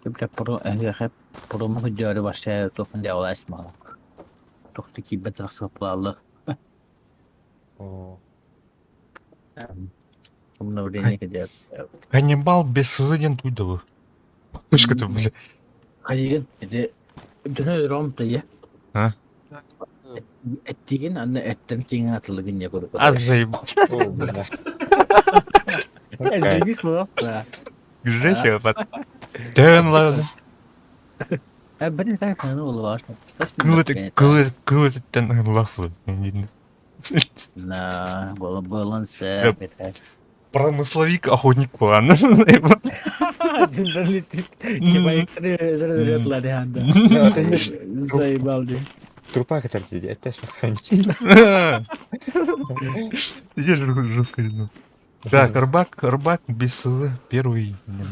Тибля про эһиэхэ промо худдьоору барсаа туохпун дьаҕала эсмаҕа. Тохту киирбэт тахсыаппалааллар. О. Обновление кэлиэ. Ганнибал без сызы диэн туйда бу. Пышка-то, бля. Хайыгын ити дьону өлөрөм тайа. А? Эттигин анна эттен киҥ атылыгын я курдук. А заебал. О, бля. Заебись пожалуйста. Жесть, вот. Тön ладно. Бен так ну улар. Кылыт кылыт кылыттан лафлы. На, баланс это. Промысловик охотник план. Заебал ди. Трупа хотел тебе, это что Я же жестко Так, рыбак, рыбак без СЗ, первый не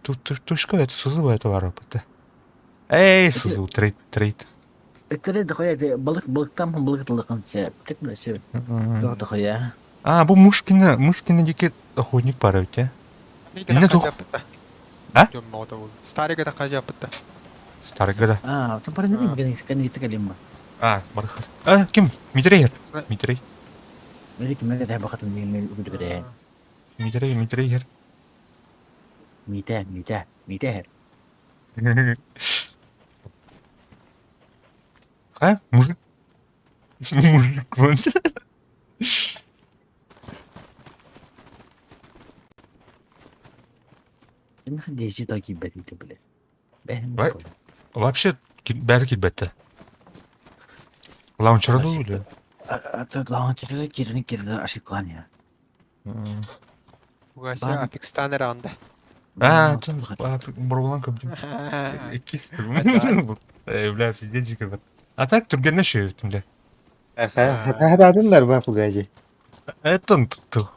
Тут тушка это СЗ это воропа. Эй, СЗ, трейд, трейд. Это дохуя, балык балыктан балык талыкын сеп. Тек биле Дохуя. А, бу Мушкина, Мушкина дике охотник пара ведь, а? Инне тух. А? Старый года хажапыта. Старый года. А, там пара не мгэн кэн итак алимма. А, бархат. А, ким? Митрей. Митрей. Митрей ким гә бакытын мин үгүдүгә. Митрей, Митрей. Митә, митә, митә. А, мужик? Мужик, вон. Вообще, бәрі килбэтте. Лаунчерда или? Это лаунчерга кирни кирди ошибкалания. Угася Апекс Таннер анда. А, Бурлан кабдим. Кис. Бля, пиздец, А так түргенне шөйөттүм бля. Хададындар ба фугази. Это ту.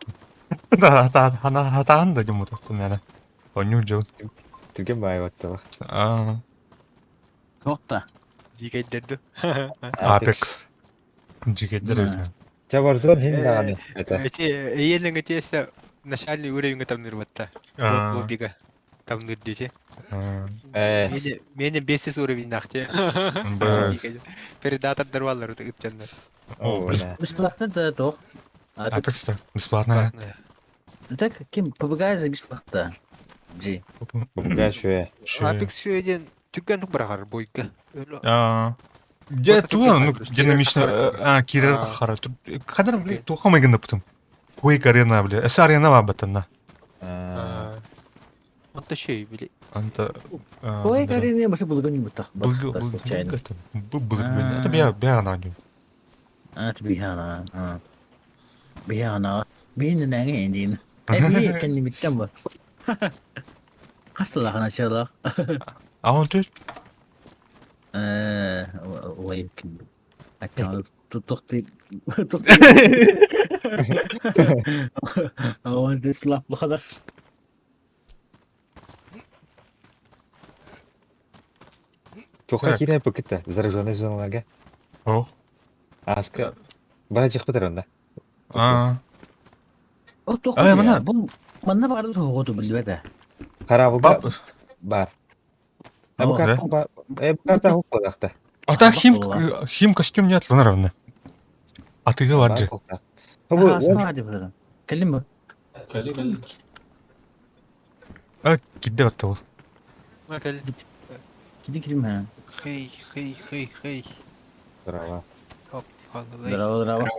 Да, да, ана хатаан да дем утуктум яна. Оню жол. Түрген бай баттылар. А. Токта. Жигейдерди. Apex. Жигейдер. Чэ, Warzone иһин даҕаны этэ. Эти эйиэнэҥ этиэсэ начальный уровеньга тамнырбатта. А. Лоббига тамныр диэти. А, Э, Миэнэ миэнэ 500 уровеньнаах те. Б. Передатордар баллар ыттаннар. О, о, бля. Бесплатно да тох. А тут Апекс бесплатная. так ким ПБГ за бесплатно. Джи. Бля, чё Апекс шүйеден түрген бұрағар бойка. А, Где Вот туа, ну, это динамично, а, кирер А. хара. Кадар, блядь, туха мэгэн потом. Quake арена, блядь. Эс арена ва батана. А, Онта шүй били. Анта. Ой, карине басы булган бутах. Случайно. Был Это бя бя на нем. А, ты бихана. А. Бихана. Бихин нәңе индин. Эби кенни биттем бу. Хасла хана чалах. А он тут? Э, ой, Ачал тутукти тутукти. Он дислап бухада. Туха Так. киирэн букета, зараженный зоналарга. Ох. Аска. Бара чыкпытар онда. А. О, тохто. Ай, мана. Бу манна барды тоготу билбеде. Карабылга Баб. бар. А бу О, карта бар. Э, бу карта хук болакта. А так хим Бах хим костюм нет равно. А ты Бар говоришь. болта. Бу А, скади бу. Келим бу. Кали, кали. А, кидде вот Макал. Киди кирим ха. Хей, хей, хей, хей. Здорово. Хоп, халалай. Здорово, здорово.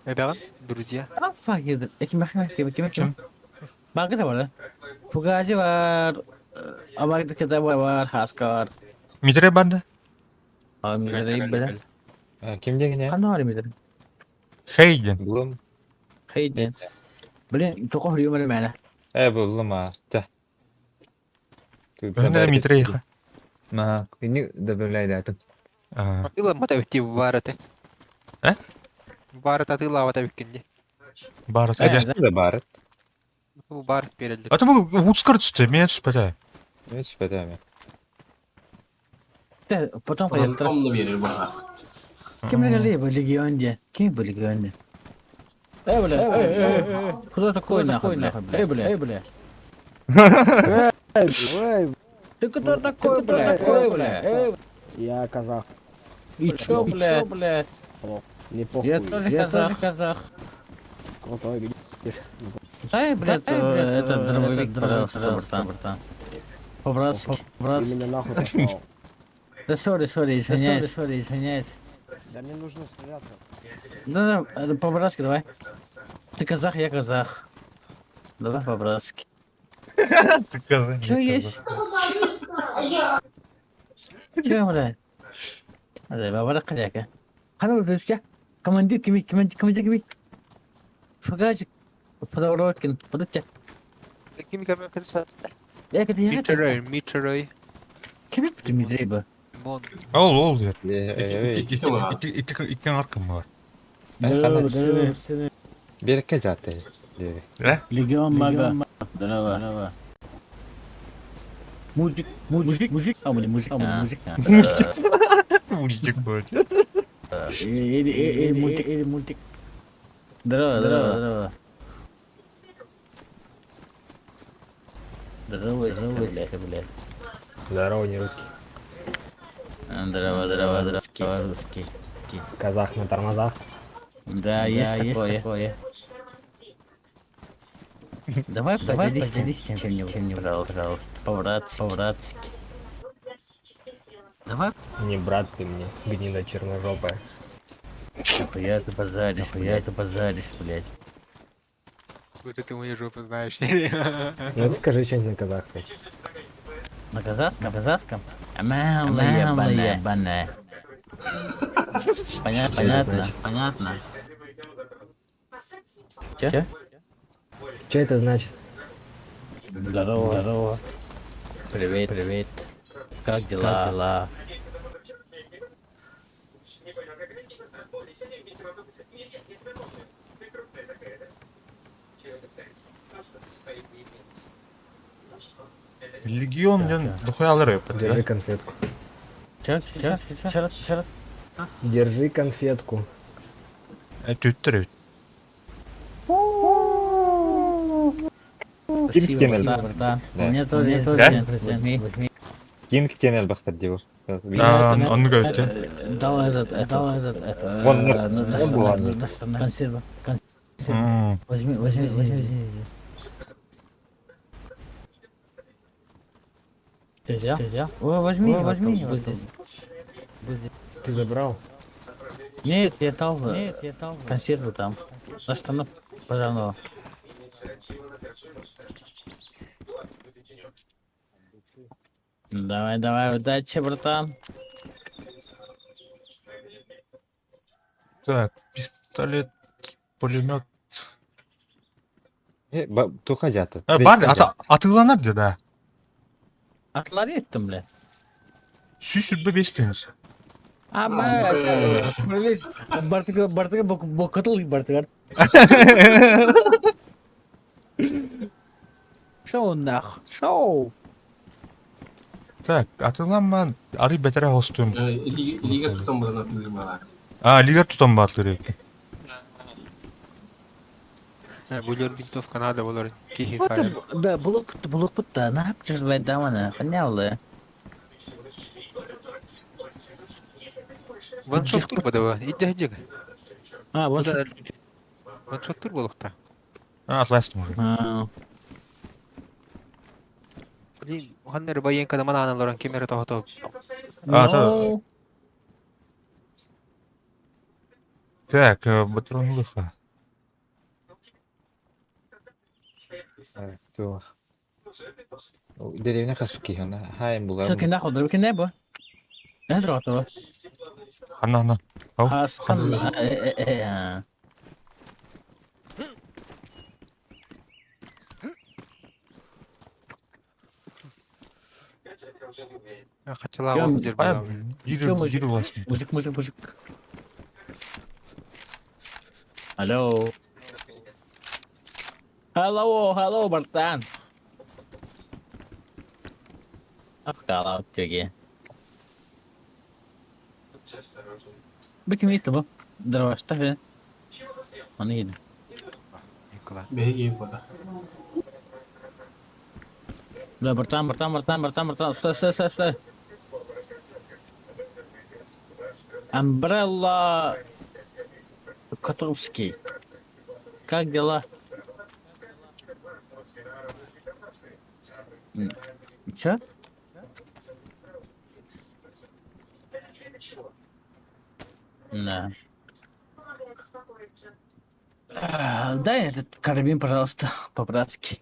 Эбяган, друзья. А, fuck you. Эки махна, ким ким ким. Багы да бар. Фугази бар. Абагы да бар бар, хаскар. Митре банда? А, мидре била. А, Ким дегене? Кандай бар мидре? Хейден. Булум. Хейден. Блин, токо хрюмер мәне. Э, булум а. Та. Өнө Митре Ма, ини добавляй дату. А. Атыла мата битти бараты. Э? Барат атыла бата биккенде. Бар. Э, да бар. Бу барат берилди. А то мы ускор түсті, мен түспеді. Үч бетеме. Те, потом поехали. Онны берер баха. Ким легали бу легион де? Ким бу легион де? Эй, бля, эй, эй, эй. Кто такой нахуй, бля? Эй, бля, эй, бля. Эй, Ты кто такой, бля? Эй, бля. Эй, я казах. И чё, бля? бля? Не похуй. Я тоже казах. казах. Крутой, видишь? Дай, блядь, этот дробовик, пожалуйста, братан. По-братски. Ты меня нахуй послал. Да сори, сори, извиняюсь. Сори, извиняюсь. Да мне нужно стреляться. Да, да, по-братски давай. Ты казах, я казах. Давай по-братски. Чё есть? Чё, бля? هذا بابا قلعك هذا ولد командир кими командир командир кими фугазик фодорокин подотя Ким кем кем я кеди я Митрой, Митрой, кими примидриба Мон. Ол, ол, я. Э, Иккен аркым бар. Берекке жаты. Э? Легион мага. Здорово. Мужик, мужик, мужик, а блин, мужик, а блин, мужик. Мультик. Мультик будет. Или, или, или мультик, или мультик. Здорово, здорово, здорово. Здорово, здорово, блядь. Здорово, не русский. Здорово, здорово, здорово, русский. Казах на тормозах. Да, есть такое. Давай, давай поделись чем-нибудь, пожалуйста, по-братски, по-братски. Давай. Не брат ты мне, гнида черножопая. Нахуя ты базаришь, нахуя ты базаришь, блядь. Вот это мою жопу знаешь. Ну ты скажи что-нибудь на казахском. На казахском? На казахском? Амала ебаная. Понятно, понятно, понятно. Че? Что это значит? Здорово. Здорово. Привет. Привет. Как дела? Как дела? Легион ден духуялар өпөт. Держи конфетку. Сейчас, сейчас, сейчас, сейчас. Держи конфетку. Түттэр эбит. Ким Спасибо, кенел? братан. Да. У меня тоже есть Да? 1%. Возьми, возьми. Ким кенел бахтар диво. А, оннук эбит те. Дал этот, дал этот, Вон, на- вон была. на- консерва, консерва. М, Возьми, возьми, возьми, возьми. Ты взял? Ты взял? О, возьми, возьми, вот здесь. Ты забрал? Нет, я дал, нет, я дал консерву там. На штанах пожарного. Давай, давай, удачи, братан. Так, пистолет, пулемет. Туха жата. Э, бар, ата, атыланар де, да. Атлар еттім, бля. Сүүс бес теңіз. А, бартыга, бартыга, бокатыл бартыга. Шоу нах, шоу. Так, атыланман, ары бетере хостуем. Илиге тутан баран атылыр балар. А, лигер тутан баатылыр эбит. Булер винтовка надо, булер кихи Вот фаер. да, булук, булук бутта, на чужбай дамана, ханяулы. Ваншот тур бадава, иди иди. А, вот. Да. Ваншот тур болукта. А, атластым уже. А, Блин, ханнер баянка да мана аналаран кемера тохото. А, да. ну, Так, патрон лыха. Тух. Деревня хасуки, она хайм була. Все кинах, одр кине бо. Это рото. Хана, хана. Ау, Хаскан. хана. Хачала Кем? ол жер А, була. бири, Чё, мужик? бири властым. Мужик, мужик, мужик. Алло. Алло, алло, братан. Афкала, теге. Беким итті бу. Здравствуйте. Оны еді. Никола. Беги бода. Да, братан, братан, братан, братан, братан. Стой, стой, стой, стой. Амбрелла Котовский. Как дела? Чё? Да. А, дай этот карабин, пожалуйста, по-братски.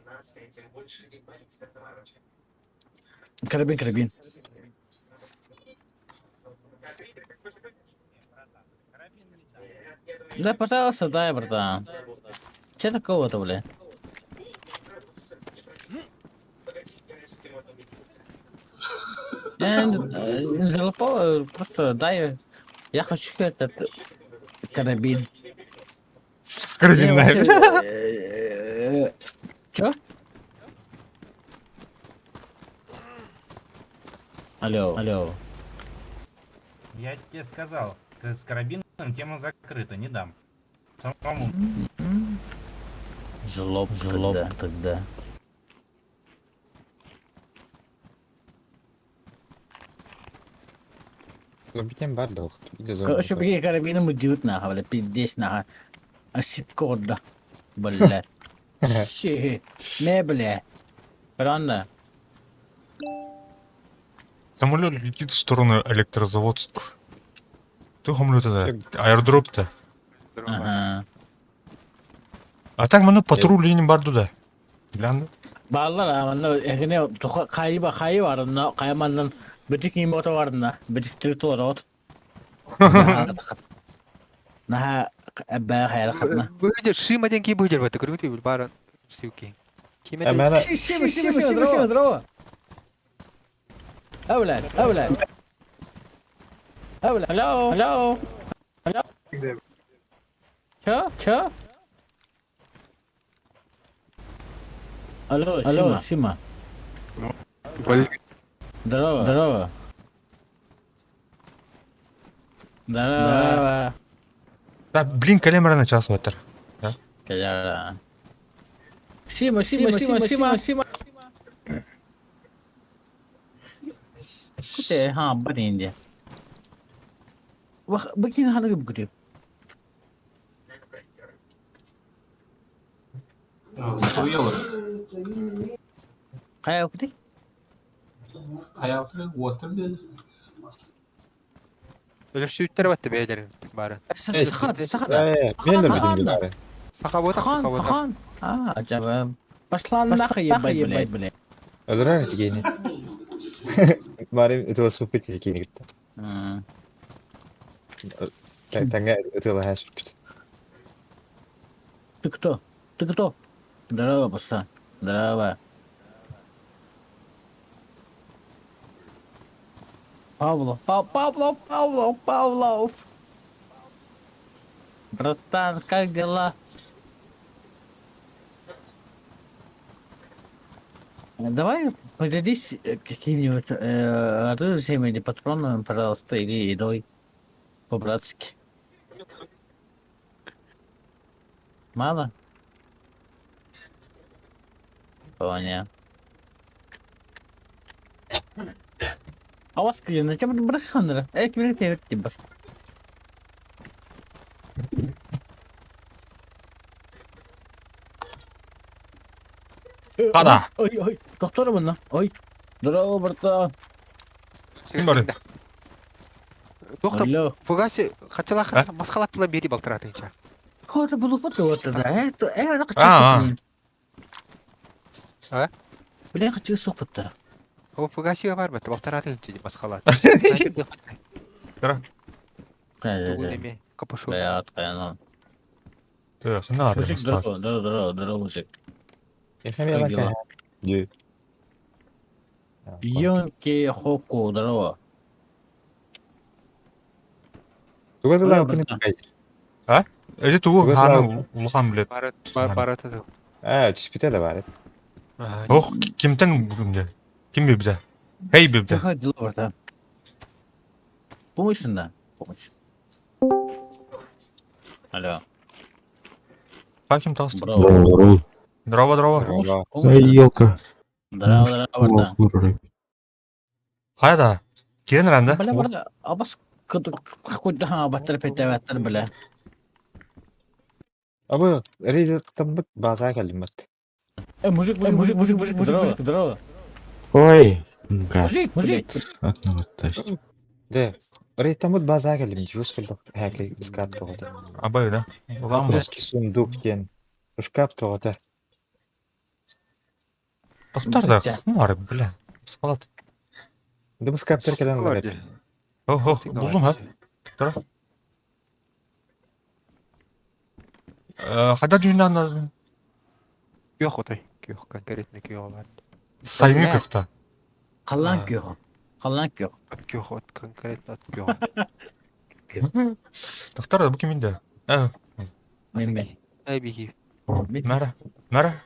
Карабин, карабин. Да, пожалуйста, дай, братан. Че такого-то, бля? Я не залупал, просто дай. Я хочу этот карабин. Карабин, Я да. вообще, Чё? Алло, алло. Я тебе сказал, с карабином тема закрыта, не дам. Самому. Злоб, злоб тогда. тогда. Зомбитен бар да Короче, беги карабином удивит нахуй, бля, пиздец нахуй. Ошибка да. Бля. Щи. Не, бля. Правда? Самолет летит в сторону Электрозаводск. Ты хамлю тогда. Аэродроп-то. Ага. А так маны патруль не барду да. Гляну. Баллар, аманна, эгне, туха, кайба, кайы барына, каймандан, бүтүк имото барына, бүтүк түрүк от. Наха, баа хайра хатна. Быдер, шима деньги быдер в это, крути, баран, силки. Киме Әмәнә Шима, шима, шима, шима, здорово. А, блядь, а, блядь. А, блядь. Алло, алло, алло. Чё? Чё? Алло, Алло, Сима. Здорово. Здорово. Здорово. Да, блин, кэлэн начаас уоттар. Кэлэр. Сима, Сима, Сима, Сима, Сима. Кute ha badin Вах, бакин ханага букуту. Суйалар. Кая кути? Хайабыты уоттар диэн. Өлөрсүүттэр батты бэйэлэрин бары. Сахат, сахат. Э, мен де билим бары. Саха ботах, саха ботах. Хан. А, жаба. Пошла нахуй ебать, блядь. Өлөрөр тигени. Бары ытыла суппит тигени кытта. Таңга ытыла хашпит. Ты кто? Ты кто? Здорово, пацан. Здорово. Павлов, Павлов, Павлов, Павлов. Братан, как дела? Давай поделись каким-нибудь оружием или патронами, пожалуйста, или едой. По-братски. Мало? Понял. А у вас какие? На тебя браханера. Эй, кибер тибр. Хада. Ой, ой, доктор мына. Ой. Здорово, братан. Ким бары? Доктор, Алло. фугаси хачалаха масхалаттыла бери балтыратынча. Хода булуп вот да. Это А, а. хочу. А? Бля, хочу сопыта. О, фугаси бар бат балтыратынча масхалат. Тугу капушу. Бля, откайно. Ты, хана Мужик, здорово, здорово, здорово, здорово, мужик. Как дела? Юнки Хоку, здорово. Туга да Ой, братан. Эти тугу Тугу ханы улахан билет. Барат барат. А, түспүтэ да бар. Ох, кимтен бүгүндө? Ким бибде? Эй бибде. Как дела, братан? Помощь да? Помощь. Алло. Как им толстый? Браво. Здорово, здорово. Помощь, Здорово. помощь. Елка. Здорово, здорово, братан. Хайда. Кирен ранда. Бля, бля, а бас какой-то баттар петя баттар, бля. Абы рейд тамбыт база калимат. Мужик, мужик, мужик, мужик, мужик, мужик, здорово. Ой, гад. Мужик, мужик. Одного тащит. Да. Рейд тамбыт база калим, жус калдык хәки искат тогота. Абай, да? Улан бу. Русский сундук ден. Шкаф тогота. Токтор да, хмар, бля. Салат. Дым скаптер келен лар. Ох, ох, булдум ха. Тура. Хайда дүйнан Yok отой. Yok конкретно күйөө бар. сайын көктө. Қалан күйеу. Қалан күйеу. От күйөө от конкретно от күйөө. Токтор бу киминде? Э, Мен мен. Ай бихи. Мара. Мара.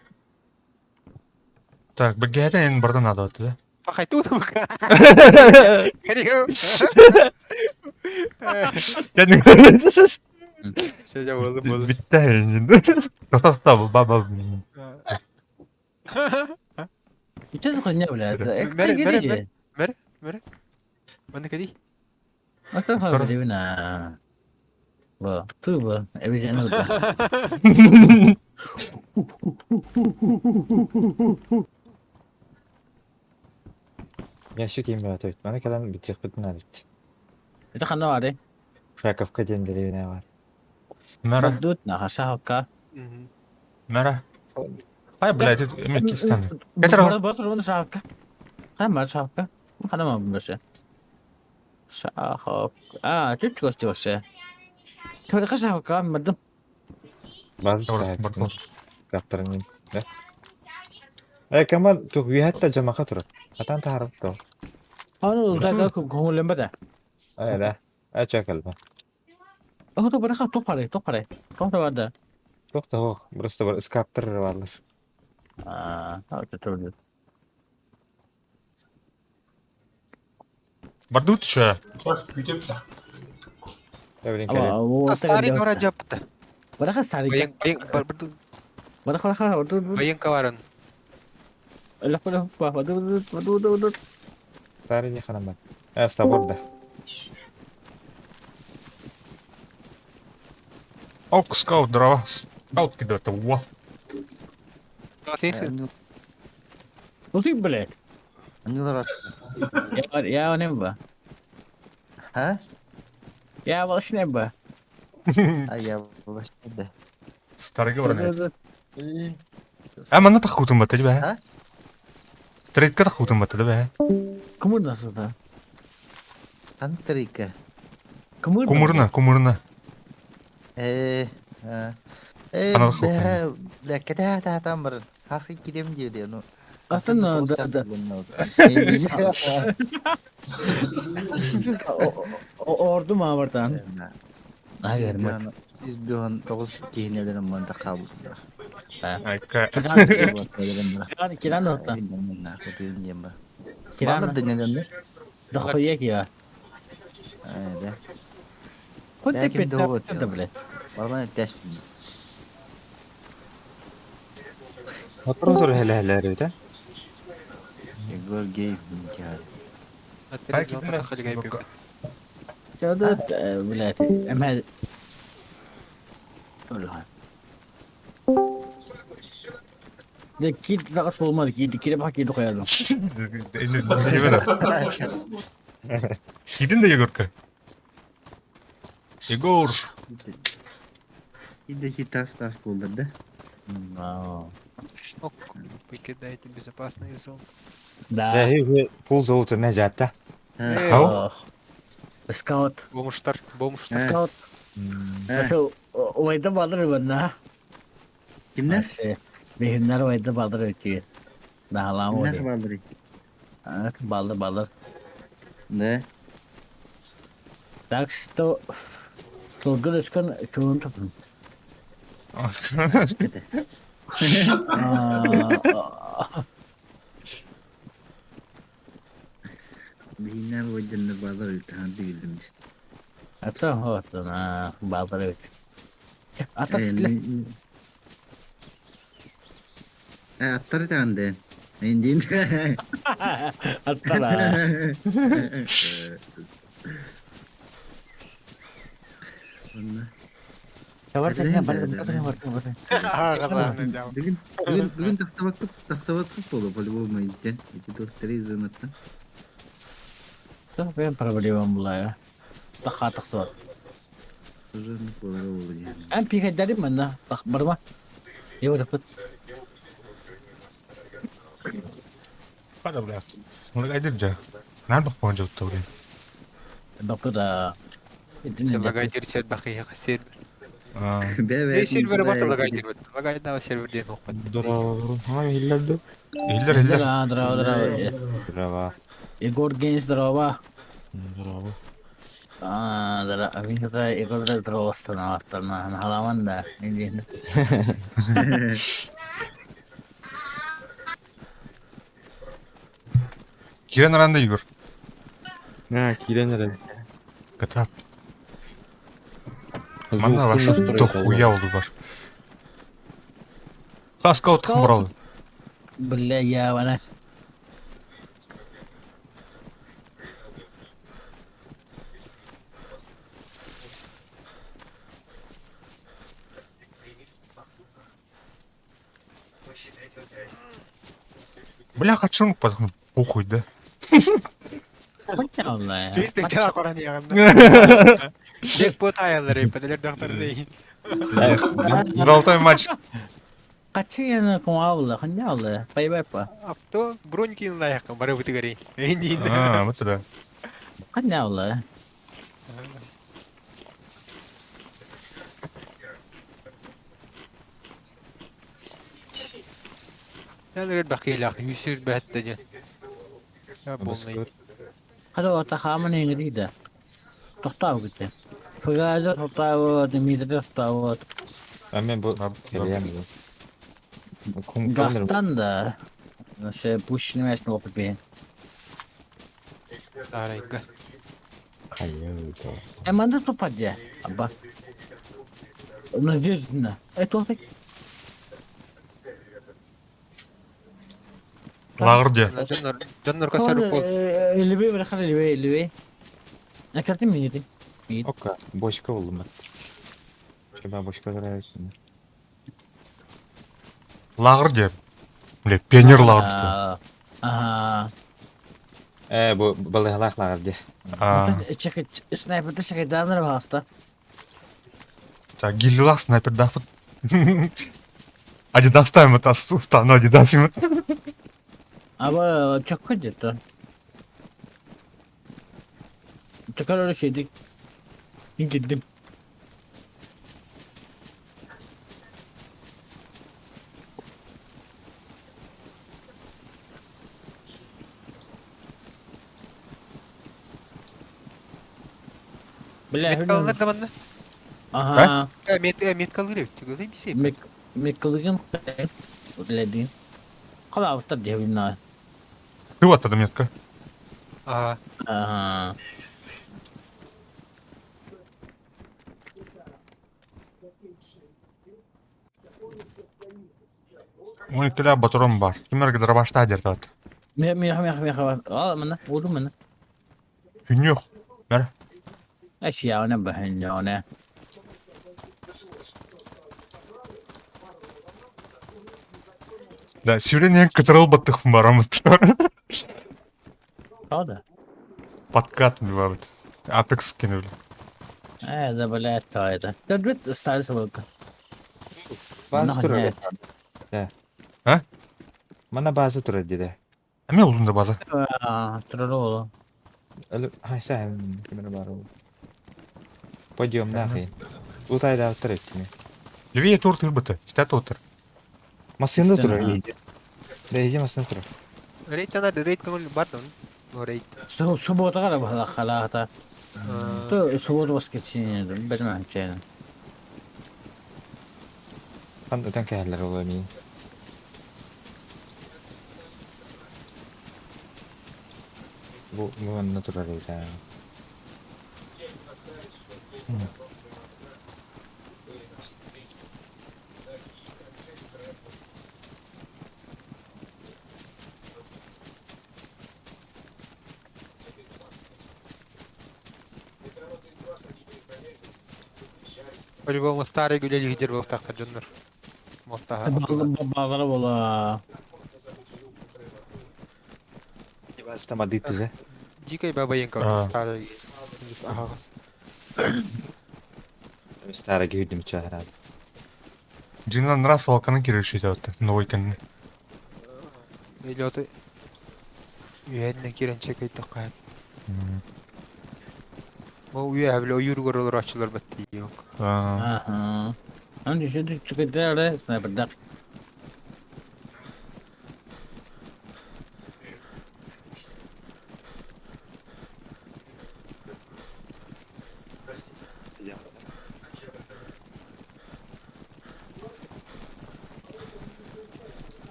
Так, бергәдә бардан надо да. Пахайту там. Все, болды, болды. Битте. Токтор, токтор, баба. Че за хуйня, бля? Это Мэр, мэр, где? Мэр, мэр. Маны кади. Это хуйня. Во, ты во, обезьяна. Ящик имя отойт. Маны калан битек битин алып. Это хана бар. Шаковка ден деревня бар. Мара. Бадут на хашака. Мара. Ай, блядь, это мен кистен. Это Батыр шака. Хама шака. Хана ма баше. Шаха. А, ты чего стёшься? Только шака, мадам. Базы Каптырын. Да. Э, команд тух вихатта жамака турат. Атан тарып то. Аны да көңүлөн бада. Э, да. Э, чакалба. Ото бара топ парай, топ парай. Топ барда. Тох та хох, просто бар скаптыр барлар. А, это тоже. Бардут еще. Тош күтеп та. Эбрин кэлин. Старый дора жапты. Бараха старый. Баян баян Бараха бараха. баян каварын. Старый не ханамат. Собор да. Ок, скаут, здорово. Скаут кидает, во. Ну ты, блядь. Я не ба. А? Я волшебный ба. А я волшебный. Старый говорит. А манна тахутун бата дибэ. А? Трейдка тахутун бата дибэ. Кому нас это? Антрика. Кому Кумурна, кумурна. Э, э, Анал бля, бля, когда та там бар. Хаски кирем диде, ну. Атын да да. Орду мавартан. Агар Из бион тогуз кейнелерин мында кабыл. Айка. Киран киран да отта. Киран дөньядан. Да хуя кира. Да. Хоть ты петля, да, блядь. Барман тәш. Отрозор хеле-хеле да? Егор Гейв динкар. Да, блядь. Эмel. De kid takas olmadı ki kire bak kidi koyalım. Кидин да Егорка. Егор. Иде тас тас булды да. Покидайте безопасные зоны. Да. Да, пул золота не жатта. Хау? Скаут. Бомжтар, бомжтар. Скаут. Nasıl oyda baldır bana. Kimler? Bihimler oyda baldır ötüyor. Daha lan Kimler oluyor. baldır? Evet baldır baldır. Ne? Так что Тылгыр өскөн көңүн тутун. Bihimler oydanlar baldır ötü. Hadi bildim. Ата вот на балдыр өт. Ата силе. Аттар танды. Индин. Аттара. Бүгін бүгін бүгін тахсабаттык тахсабаттык болду по-любому иттен. Эти төрт зонаттан. Ben проблемам була ya. Таха тахсабат. Зонат болар болду yani. Эн пика дарим мен тах барма. Его да пыт. Пада, бля. Ну, айдыр жа. Нар бак болған жауытта, блин. Бакыда. Лагайдер сервер сервер. Бе Сервер бар лагайдер. Лагайдер сервер ден оқпат. Здорово. А, Иллерді. Иллер, иллер. Здорово, здорово. Здорово. Егор Гейнс, здорово. Здорово. А, здорово. Мен Егор здорово становаттарна. Халаман да. Индин. Кирен аранда Егор. А, кирен аранда. Катат. Манна ваш дохуя oldu бар. Ха, скаут хмурал. Бля, я вана. Бля, хочу, потом похуй, да? Биздин жана коран ягында. Джекпот аялар эпеделер доктор дейин. Золотой матч. Качы куңабыла, ханьялы, пайбайпа. Авто бронькин лаяк бары бутыгари. Эндин. А, вот да. Ханьялы. Яны бакыйлак юсүр бәтте же. Я полный. Хада тахамын иңиди да. Токтау ките. Фугаза токтау, Дмитрий токтау. А мен бу келем. Гастан да. Се пущен местно опыт бе. Арайга. Хайыы да. Э, манна туппат дьэ. Абба. Надежда. Э, туох Лааҕыр дьэ. Дьоннор дьоннор көсөр пол. Лүбүй бырахар лүбүй лүбүй. Акартын минити. Ока, бочка булдум мен. Шеба бочка нравится. Лааҕыр дьэ. Бля, пионер лааҕыр дии. Ага. Э, бу балыһалаах лааҕыр дии. Аа. Снайперда чекайдааныр баҕаста. Так, гиллилах снайпердаахпыт. Адидастаем это стану Адидас Аба чокко где-то. Чокко şeydik. Gittim. Бля, Меткалар да манна. Ага. Мет меткалыр эбит. Түгөлүй бисе. Мек Меккалыгын Ледин. Қалауыттар деп білмей. Ты вот тогда метка. Ага. Ага. Ой, кля батуром бар. Кимер дробашта дертат. Мех мех мех мех. Ал мына, уду мына. Хүньөх. Бэр. Ашияуна бахиньона. Да, сюрен кытырыл баттых барамыт. Правда? Подкат бывает. Апекс кинули. Э, да, блядь, то это. Да, бит сталься вот. База турар. Да. А? Мана база турар диде. А мен улун да база. Турар Хайса, кимер бар ол. Пойдем нахрен. Утай да турар кими. Левее тур тырбыты. Стят отыр. Машина турар иди. Да иди машина турар. Рейд анар рейд көңүл бар да. Рейд. Суббота қара бала қалата. То суббота воскресенье, білмеймін чайны. Хан өтөн кәһәлләр ол мин. Бу бу манна турар эбит. По-любому старый гүле лидер был тахта дьоннор. Моттаха. Бағары бола. База тамады түзе. Дикой баба Янка старый. Ага. Старый гүдүм чахарад. Динан раз алканы киришит атты. Новый кенни. Или это үйәнне кирен чекай такай. Бу үйә биле ойур көрөлөр ачылар битти yok. Ага. Аны düşürdük çıkıdı снайпердак.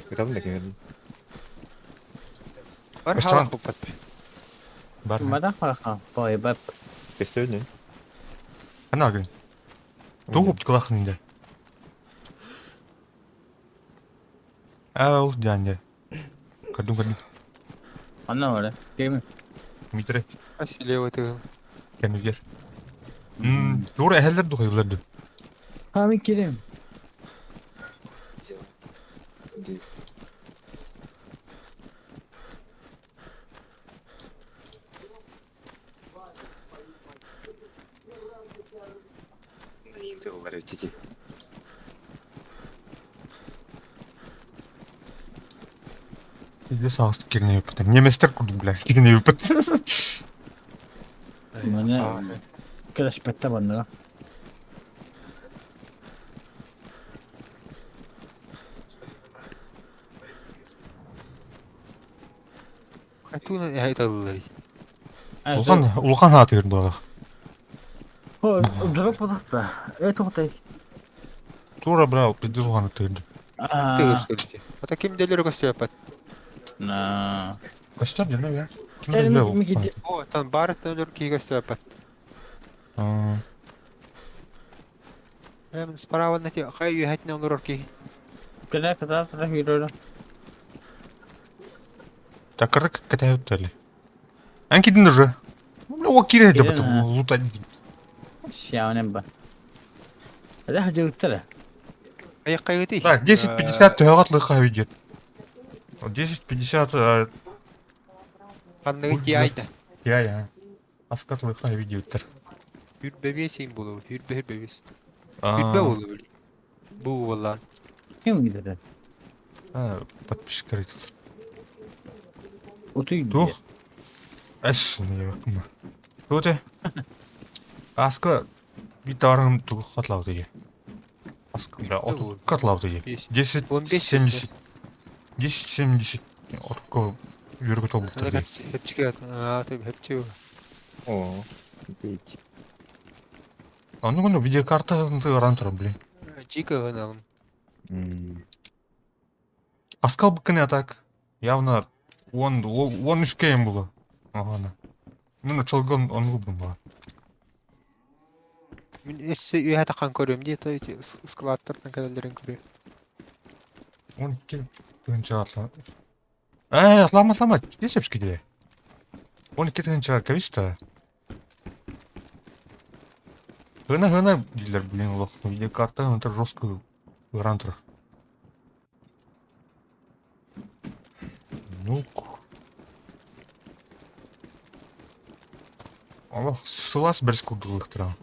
Кытабын да кемер. Бар халак бу патты. Бар. Мада хаха. Бой бап. Көстөбүн. Ана гын. Тугуп кылахын инде. Ал дянде. Кадум кадум. Ана бар. Кем? Митре. Асиле өтө. Кемигер. Мм, тура эхеллер духайларды. Ха мен келем. Иде сағыз кирне өпіт. Неместер курдук, бля, кирне өпіт. Міне келешпетте бар. Туна айталылар. Улхан, улхан хатыр бала. О, дроп подахта. Э, тоқтай. Тура, бля, пиздец улхан тырды. Тыгырстырды. Ата ким делер көстөп. На. Костер дьэ я. О, там бар төнөр киһигэ сөпөт. Эм справа на те хай үһэтинэ олорор киһи. Кыра кыра кыра кыра. Так кырык кэтэһэттели. Эн кидин уже. О, кире жабыт лутать. Сианен ба. Это хажуттара. Айыккайгыты. Так, 10.50 төһөҕөт лыха видит. 10.50 Ханныгы тиайда. Я я. Аскат лыха видеоттар. Хүрбэбиэс им булу, хүрбэ хүрбэбиэс. Хүрбэ болу били. Бу болла. Ким гидер? А, подписчиктар айтылар. Утуй. Тух. Эс, не бакма. Туте. Аска бит арым тугу хатлау деге. Аска бля, оту катлау деге. 10 70 10 70 отко yürgü толбуттар деге. Хепчиге, а, ты хепчиге. О, бить. Аны күнү видеокарта ыран турар, блин. Чика гыналым. Аскал быккыны атак. Явно он он үскейм булу. Ага. Ну, чолгон он губун бар. Мин эссе үйә такан көрөм ди, то складтардан кәләләрен көрөм. Он ки тынча атла. Э, атлама, атлама, десепшки де. Он ки тынча кависта. Гына гына дилер, блин, лох. Видеокарта это жестко ыран турар. Ну, Аллах, сылас бір скудылықтыра.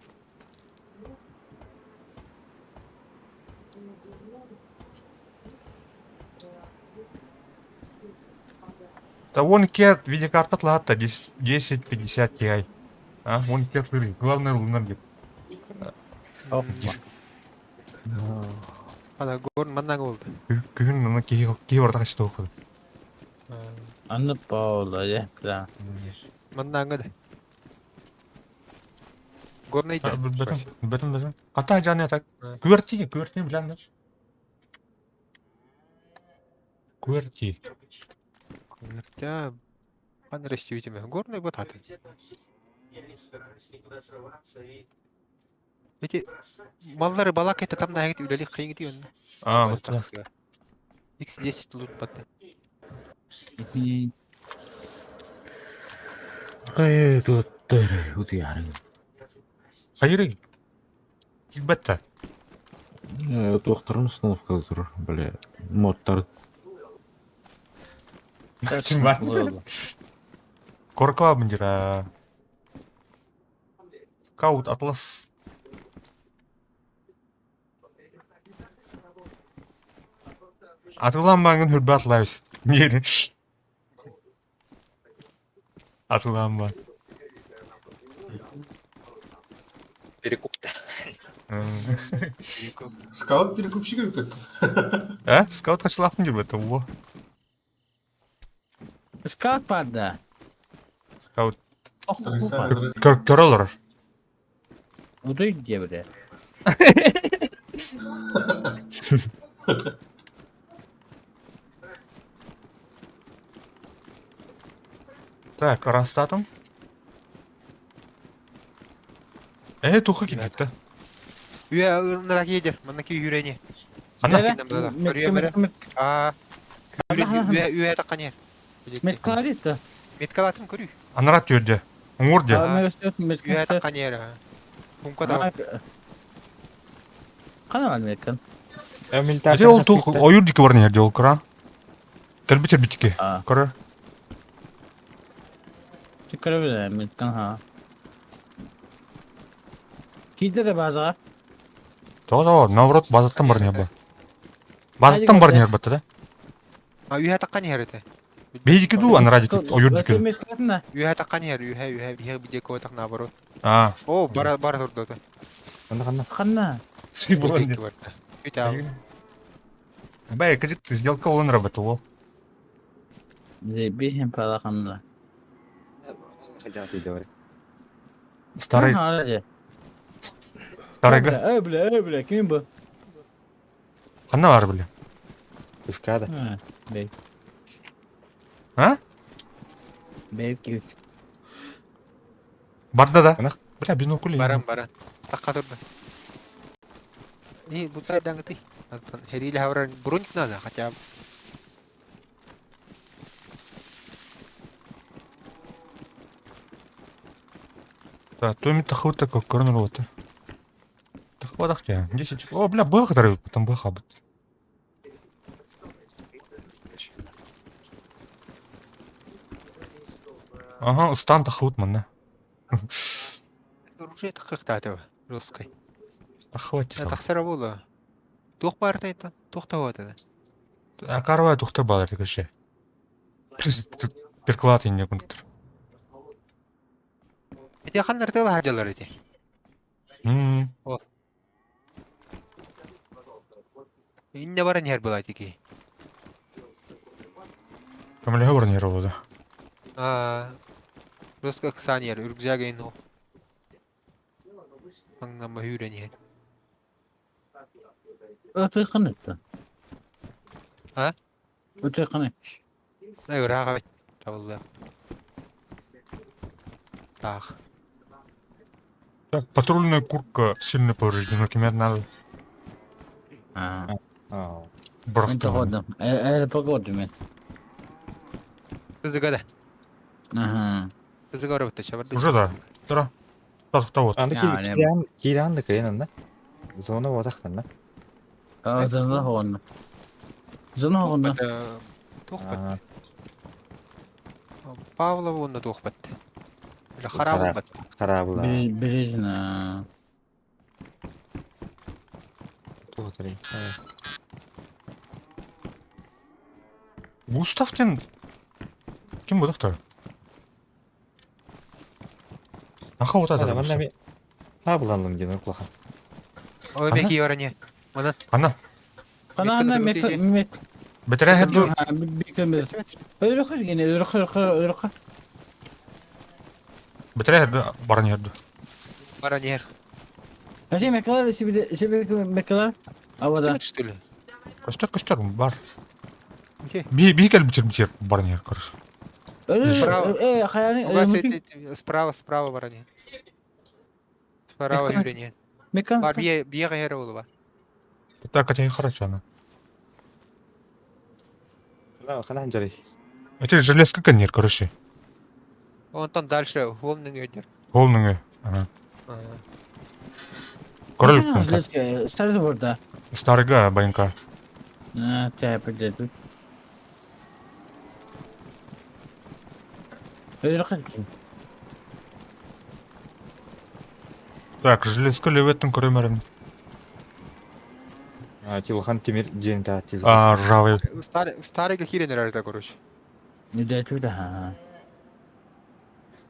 Да вон кет, видеокарта тлата, 1050 Ti. А, вон кет лыры. Главное, лунар деп. Ана горн маннаг болду. Күн ана кей барда качты оқыды. Анны Паула, я да. Маннагы да. Горный да. Бөтен, бөтен, бөтен. Ката жаны так. Күөрти, күөрти билен. Күөрти. Күөрти. Ан растивитеме. Горный бот аты. Эти маллары балак это там на үлели кыйын дигән. А, вот да. X10 лут батты. Хай туттар утуярың. Хайыры. Килбетте. Туохтарын установка тур, бля, модтар. Чын бар. Коркова мындира. Скаут Атлас. Атылан бангын хүрбе атлайбыз. Нери? Атылан бан. Перекуп-то. Скаут перекупщик как? Э? Скаут качылапын деп это во. Скаут пада. Скаут. Көрөлөр. Утуй дебре. Так, растатым. Э, туха килбетте. Үйә нырак едер, маннаки үйрәне. Ана. А. Үйә үйә таккан ер. Меткаларит. Меткалатын көрү. Анара түрдө. Уңур де. Үйә таккан ер. Кумка да. Кана бар меткан? Эти ол тух ойур дики бар нерде ол кыра. Кэлбитер битики. Кыра. Чыкыры биле меткан ха. Кидере база. То, то, наоборот, базаттан бар нербе. Базаттан бар нербе да? А үйә таккан ер это. Бейдики ду, анара дики, ойур дики. Үйә таккан ер, үйә үйә бихе бите ко так наоборот. А. О, бара бара турду да. Канда канда. Канда. Бай, кажи, сделка он работал. Бисен пала канда. Хотя ты говори. Старый. Старый га. Э, бля, э, бля, ким бу? Канда бар бля? Пушкада. Бей. А? Бэйбит киһибит. Барда да? Ынах. Бля, бинокль. Баран баран. Тахха турда. И бутай даңыты. Херили хавран броник надо хотя бы. Да, то ми тахута как корнер Тахвадах тебя. 10. О, бля, бэха дарю, потом бэха. Ага, стан тахут манна. Оружие таххахтаатыба русской. Тахвати. Тахсара була. Туох баартай туох таватыда. Акарвай тухтар балар дегеше. Перклад инне кунтер. Ити ханнар тыла хадьалар ити. М. Ол. Инне баран иһэр была ити Камлега баран иһэр олода. Аа. Русская Ксаньер, рюкзак ину. Аңнама хүрен иһэр. Өтө қаны. А? Өтө қаны. Ай ыраах табылла. Таах. Так, патрульная куртка сильно повреждена, кемер надо. Аа. Аа. Мен тоходум. Эр погоду мен. Сызыгада. Аха. Сызыга барбытта чабарды. Уже да. Тура. Так, вот. Аны киран киран да киран да. Зона ватахтан да. Аа, зона хоонна. Зона хоонна. Туох бат. Павлова онна туох бат. Или харабыл бат. Харабыл. Бережно. Туох тарай. Густав тен ким бу доктор? Аха вот это. Манна ми хабыланлым диэн улахан. Ой, меки yorане. Мана. Ана. Ана ана мет мет. Бетере херду. Бикемер. Өрөхөр гене өрөхөр өрөхөр. Бетере херду баран херду. Баран хер. Әже мекалар сибиде сибиде мекалар. Абада. Что ли? Костер костер бар. Би би кел битер битер баран хер короче. Справа. Э, хаяны. Справа, справа баран. Справа юрение. Мекан. Бар бие бие хер болба. Так, хотя хорошо она. Хана хана жарай. Это железка конер, короче. Он там дальше волны өдер. Волны. Ага. Король. Железка старый борда. Старыга баянка. А, та подойду. Так, железка леветтің көремерін. А, Тилхан Тимир ден та тил. А, ржавый. Старый старый киренер это, короче. Не дай туда.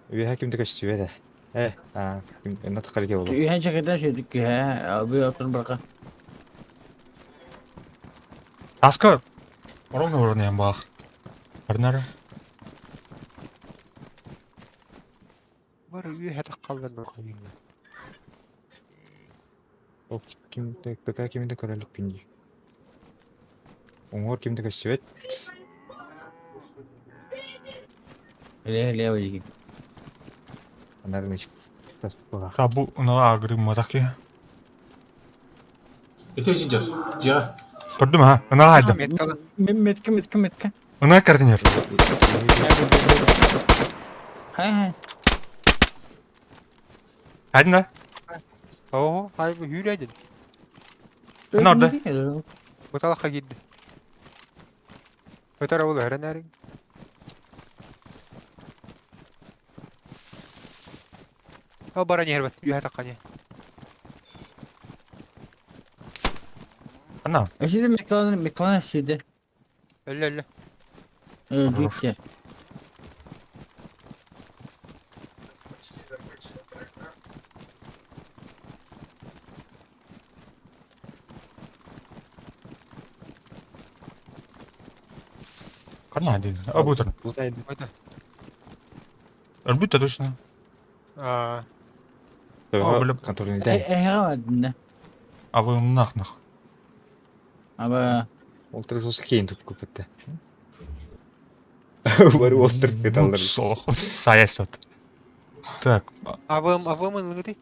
Үе хаким декаш түбе Э, а, на тақалге болу. Үе чакада шедик, ха, аби отын барка. Аска ровно уровня бах. Арнара. Бар үе хата қалдан оқайын. О, ким де така ким де көрелік пинди. Оңор ким декаш түбе. Ле ле оги. Анарын ич. Табу на агры матаки. Ити жинжер. Жа. Көрдүм ha. Ына айды. Метка метка метка. Ына картинер. Хай хай. Хайдын да. Ого, хай бу хүрәдин. Ына орда. Буталаққа кидdi. Өтөр ол өренәрин. О баран ер бат, үйә таққаны. Ана. Эшиде меклан меклан шиде. Әллә әллә. Э, битте. Кана один. А бутер. Бутайды. Арбита точно. А. О, бля. Контрольный Э, э, А вы нах-нах. Аба. Ол трусос кейін тут көпетті. Бары остр сыталлар. Сайасат. Так. АВМ, АВМ ылыҥыты.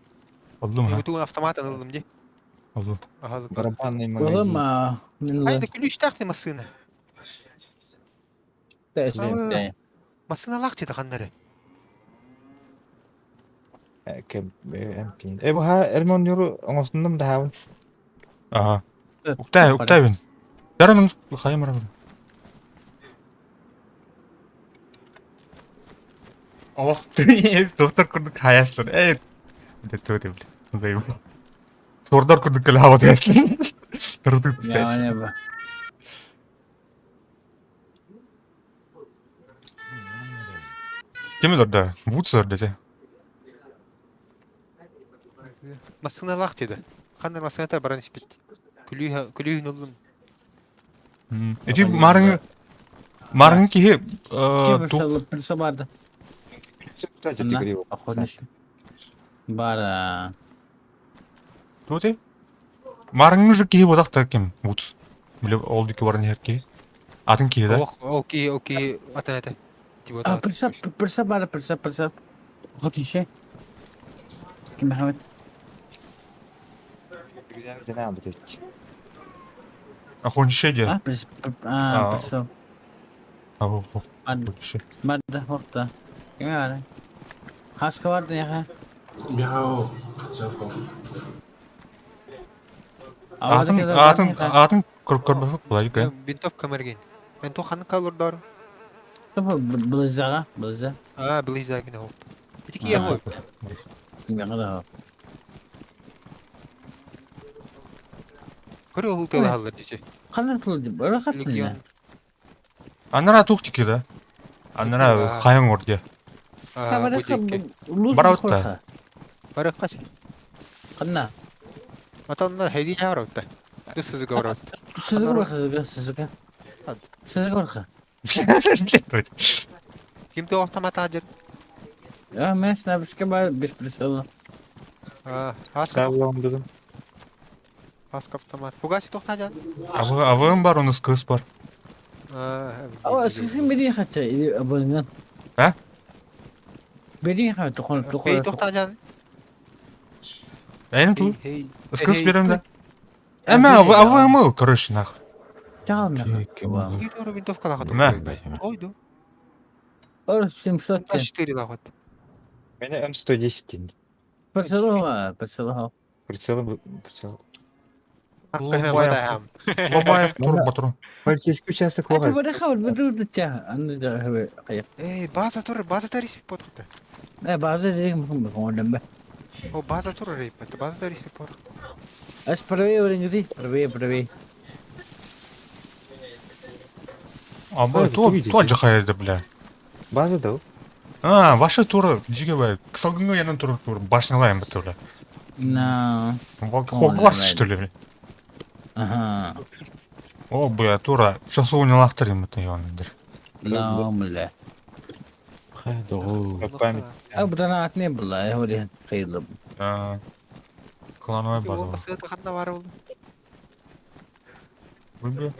Алдым ха. Бутуун автомат ыллым ди. Алдым. Барабанный магазин. Ай, да күлүүстээх массыына. Массыыналаах дии ханнары. МП. Э, бу ха Эрмон юру оҥостундум да хаабын. Ага. Уктай, уктайбын. Дарым хайым арабын. Олох доктор курдук хаяслар. Эй, да то ты, бля. Сордар курдук кэлэ хават яслар. Турдук. Ким өлөрдө? Вудс өлөрдө те. Массыыналаах диэдэ. Ханна массыыната баран испит. Күлүүһэ күлүүһүн ыллым. Ити марың марың киһи Барды. Бара. Туоти? Марыңы же киһи бодах ким Вудс. Биле ол дики баран иһэр киһи. Атын киһи да? Ол киһи ол киһи атын этэ. А, присап, присап бары, присап, присап. Вот еще. Ким Мехмед? Охончише де. А, присап, а, присап. А, Барды, хопта. Ким бары? Хаска барды яха. Мяу, прицепом. Атын, атын, атын көрбөфөк булай кен. Винтовка мерген. Мен то ханны калырдар. Близага, близа. А, близа гине хоп. Ити кия хоп. Ким Көрө ол тыл халлар дичи. Кандай тыл рахат мен. Анара тухтики да. Анара хайың ордия. Бараута. Бараккач. Канна. Атамнар хейди хараута. Сызыга бараута. Сызыга барха, сызыга, сызыга. Сызыга барха. Ким то автомат ажыр? Я мен снабышка бар без прицела. А, Саулам дедим. Хаска автомат. Фугаси тохтажан. Авым бар, оны скыс бар. А, сен бери хатта или абонент. А? Бери хатта тохон тохон. Хей тохтажан. Әйін ту. Скыс берем да. Әмә, авым короче, нах. Чал мен. Китор винтовка лахат. Мә. Ойду. Ор 704 лахат. Меня М110 день. Прицелова, прицелова. Прицел, прицел. Лобаев тур батрон. Полицейский участок Это бараха, буду тя. Эй, база тур, база тарис подхта. Э, база деген бу. О, база тур рейп, это база тарис подхта. Ас правее врингди, правее, правее. А бу то то жахайды, бля. База да. А, ваша тура, жиге бай. Кысалгынга янан тур тур башнялайым бит бля. На. Хогвартс, что ли, бля? Ага. О, бля, тура, часу не лахтарим это ёндер. На, бля. Память. А бранат не было, я говорю, хейлом. А. Клановая база. Басыта ханна бар oldu. Вы,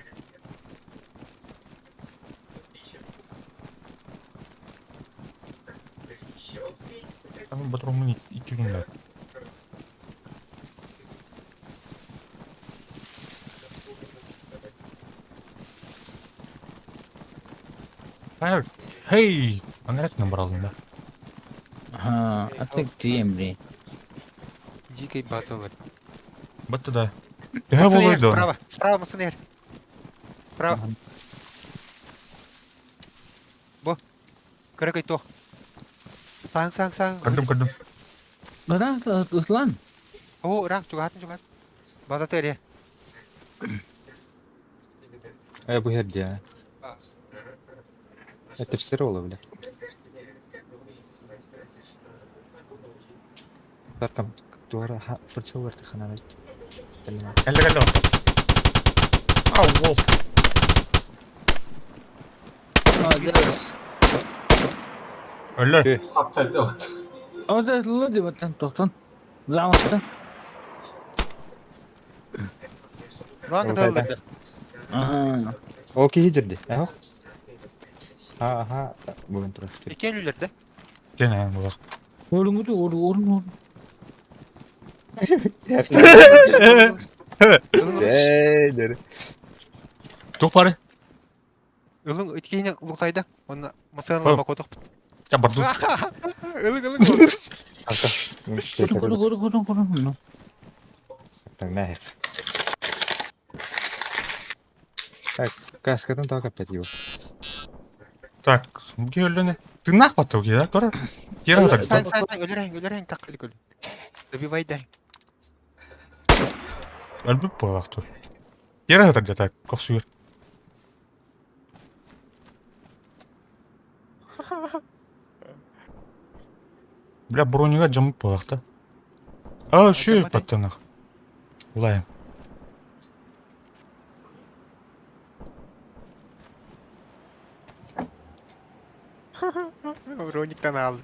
Там батрон iki günler. Hayır. Hey! Анрет набрал, да? Ага, а ты где, блин? Дикой база Вот туда. Я его Справа, справа, масонер. Справа. Бо. Көрөкөй то. Саң, саң, саң. Көрдүм, көрдүм. Бара, Руслан. О, рак, чугатын, чугат. База тере. Э, бу херде. Это все роллы, бля. Там туара прицел вертихана. Кэллэ, кэллэ. Ау, вол. Молодец. Өлөр. Каптайды вот. Молодец, люди, вот там, тоқтон. Замысты. Ланг да. Ага. Ол киһи жерди. Ага. Аха, бүгүн турар. Икки өлүлэр да? Кэн булах. Орун орун орун орун. Эй, дэр. Тух бары? Ылың иккиһине луктайда. Онна масыган макотох. Я барду. Ылың ылың. Орун орун орун орун. Так, Каскатын таа каппет его. Так, бу өллөне. Тыннах баттау ки да, көрөр. Тера хатар. Сан сан сан өлөрәң өлөрәң такыл көл. Добивай да. Өлбүп буолах тур. Тера хатар жата кохсугер. Бля, бронига жамып буолах та. А, шүй паттанах. Улайым. Брониктан алды.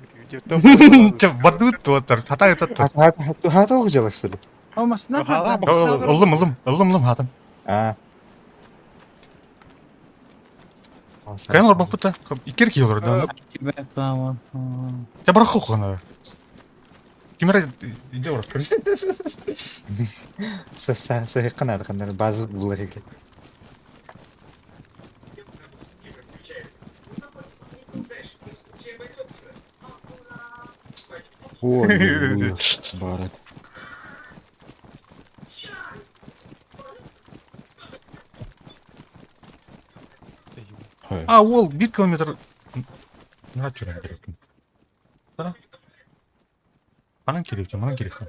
Че, бардыбыт туаттар. Хата этат. Хата оғжалар, что ли? О, масына. Ыллым, ыллым, ыллым, ыллым хатан. А. Кайын олар баппыта. Икер ки олар да. Жа барах хохана. Кимер иде олар. Сахыққан қандар базы булар екен. Ой, барат. А, ол 1 километр. На тюрем керек. Да? Анан керек, манан керек.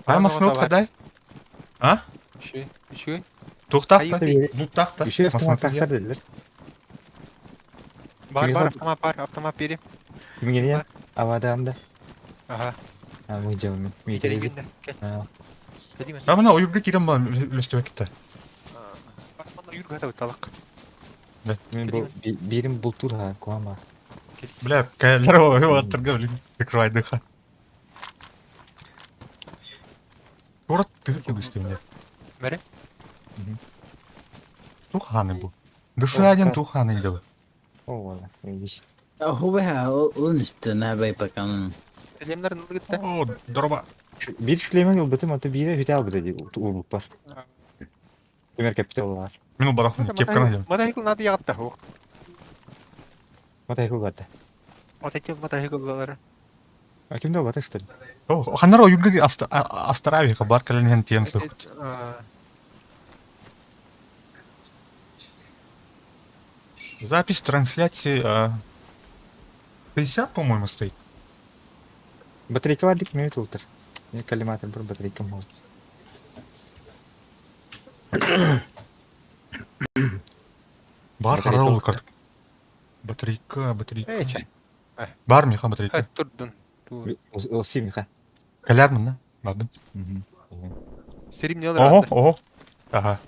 А масны хадай? А? Үшүй, үшүй. Тухтахта. Луктахта. Еще автомат тахтар дедилер. Бар, бар, автомат бар, автомат бери. Кимге не? Авадамда. Ага. А, мы делаем. Мы Кел. А мына уйбү кирем ба үлестебек кетти. Юрга да талак. Мен бу бирим бултур ха, куама. Бля, кайлар оттырга, блин, прикрывай дыха. Город ты көбүстемне. Бәрі? Туханы бу. Дысыраден туханы дел. О, вала, видишь. Хубе он истена бай пакан. Шлемнер нылгытта. О, дорба. Бир шлемен ылбытым аты бире хүтә албыты ди урбук бар. Пример капитал бар. Мин барахын кепканы дем. Мотоцикл надо ягатта. Мотоцикл бар да. Мотоцикл мотоцикллар. А кимде албаты что ли? О, ханар уйбү астарави бар каленен тиен слух. Запись трансляции 50, по-моему, стоит. Батарейка бар дик мен ултыр. Мен коллиматор бар батарейка мол. Бар харау карт. Батарейка, батарейка. Эй, чай. Бар миха батарейка. Турдун. Ол симиха. Калярмын, да? Бабын. Сирим не Ого, ого. Ага.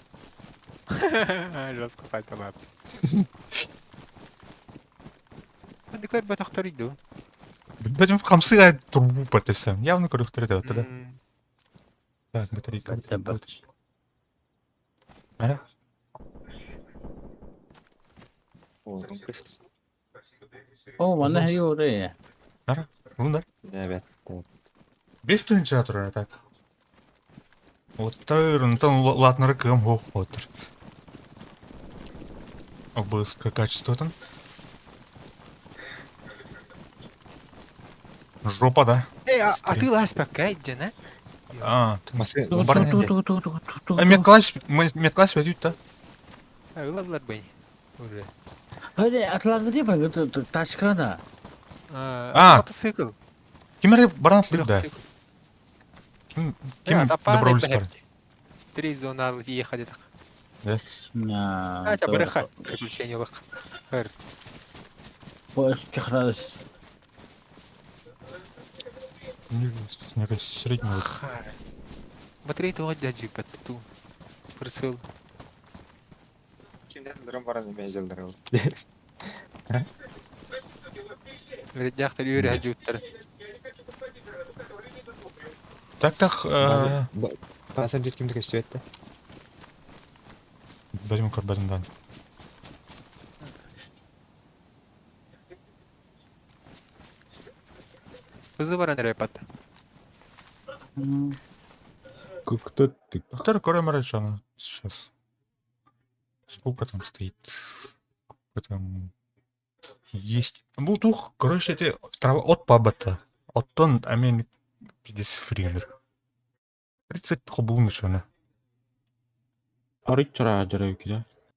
Жестко сайт алат. Дикер батактар иду. Бәдем хамсыга трубу потесем. Явно көрүктөр деп атты да. Так, батарейка. Ара. О, мана хиоре. Ара, мында. Evet. 5 тыһынча турар так. Оттыр, онтон латнары кым хох оттыр. ОБС качествотын. Жопа, да? Эй, а ты лазь пока, иди, А, А медкласс, медкласс ведут, да? А, ылаблар бай. Уже. Hadi atlandı diye bak тачкана. А, мотоцикл. Кимер баран да. Ким ким добровольец бар? Три зона ехали так. Да. На. А, барыха. Приключения лых. Поиск Среднего. Батарея того дяди ту. Прысыл. Kimden дрон баран эме жылдар ол. Дяхтар юрий хаджуттар. Так, так. Басам бир кимди көстүбөт да. Бэтим көрбөтүм даҕаны. Сызы баран эрэ пат. Кто ты? Доктор Коремарычана сейчас. Сколько там стоит? Сколько там есть? Бултух, короче, эти трава от пабата. Оттон амен здесь фринер. 30 хобун еще Арыт чара жарайкида.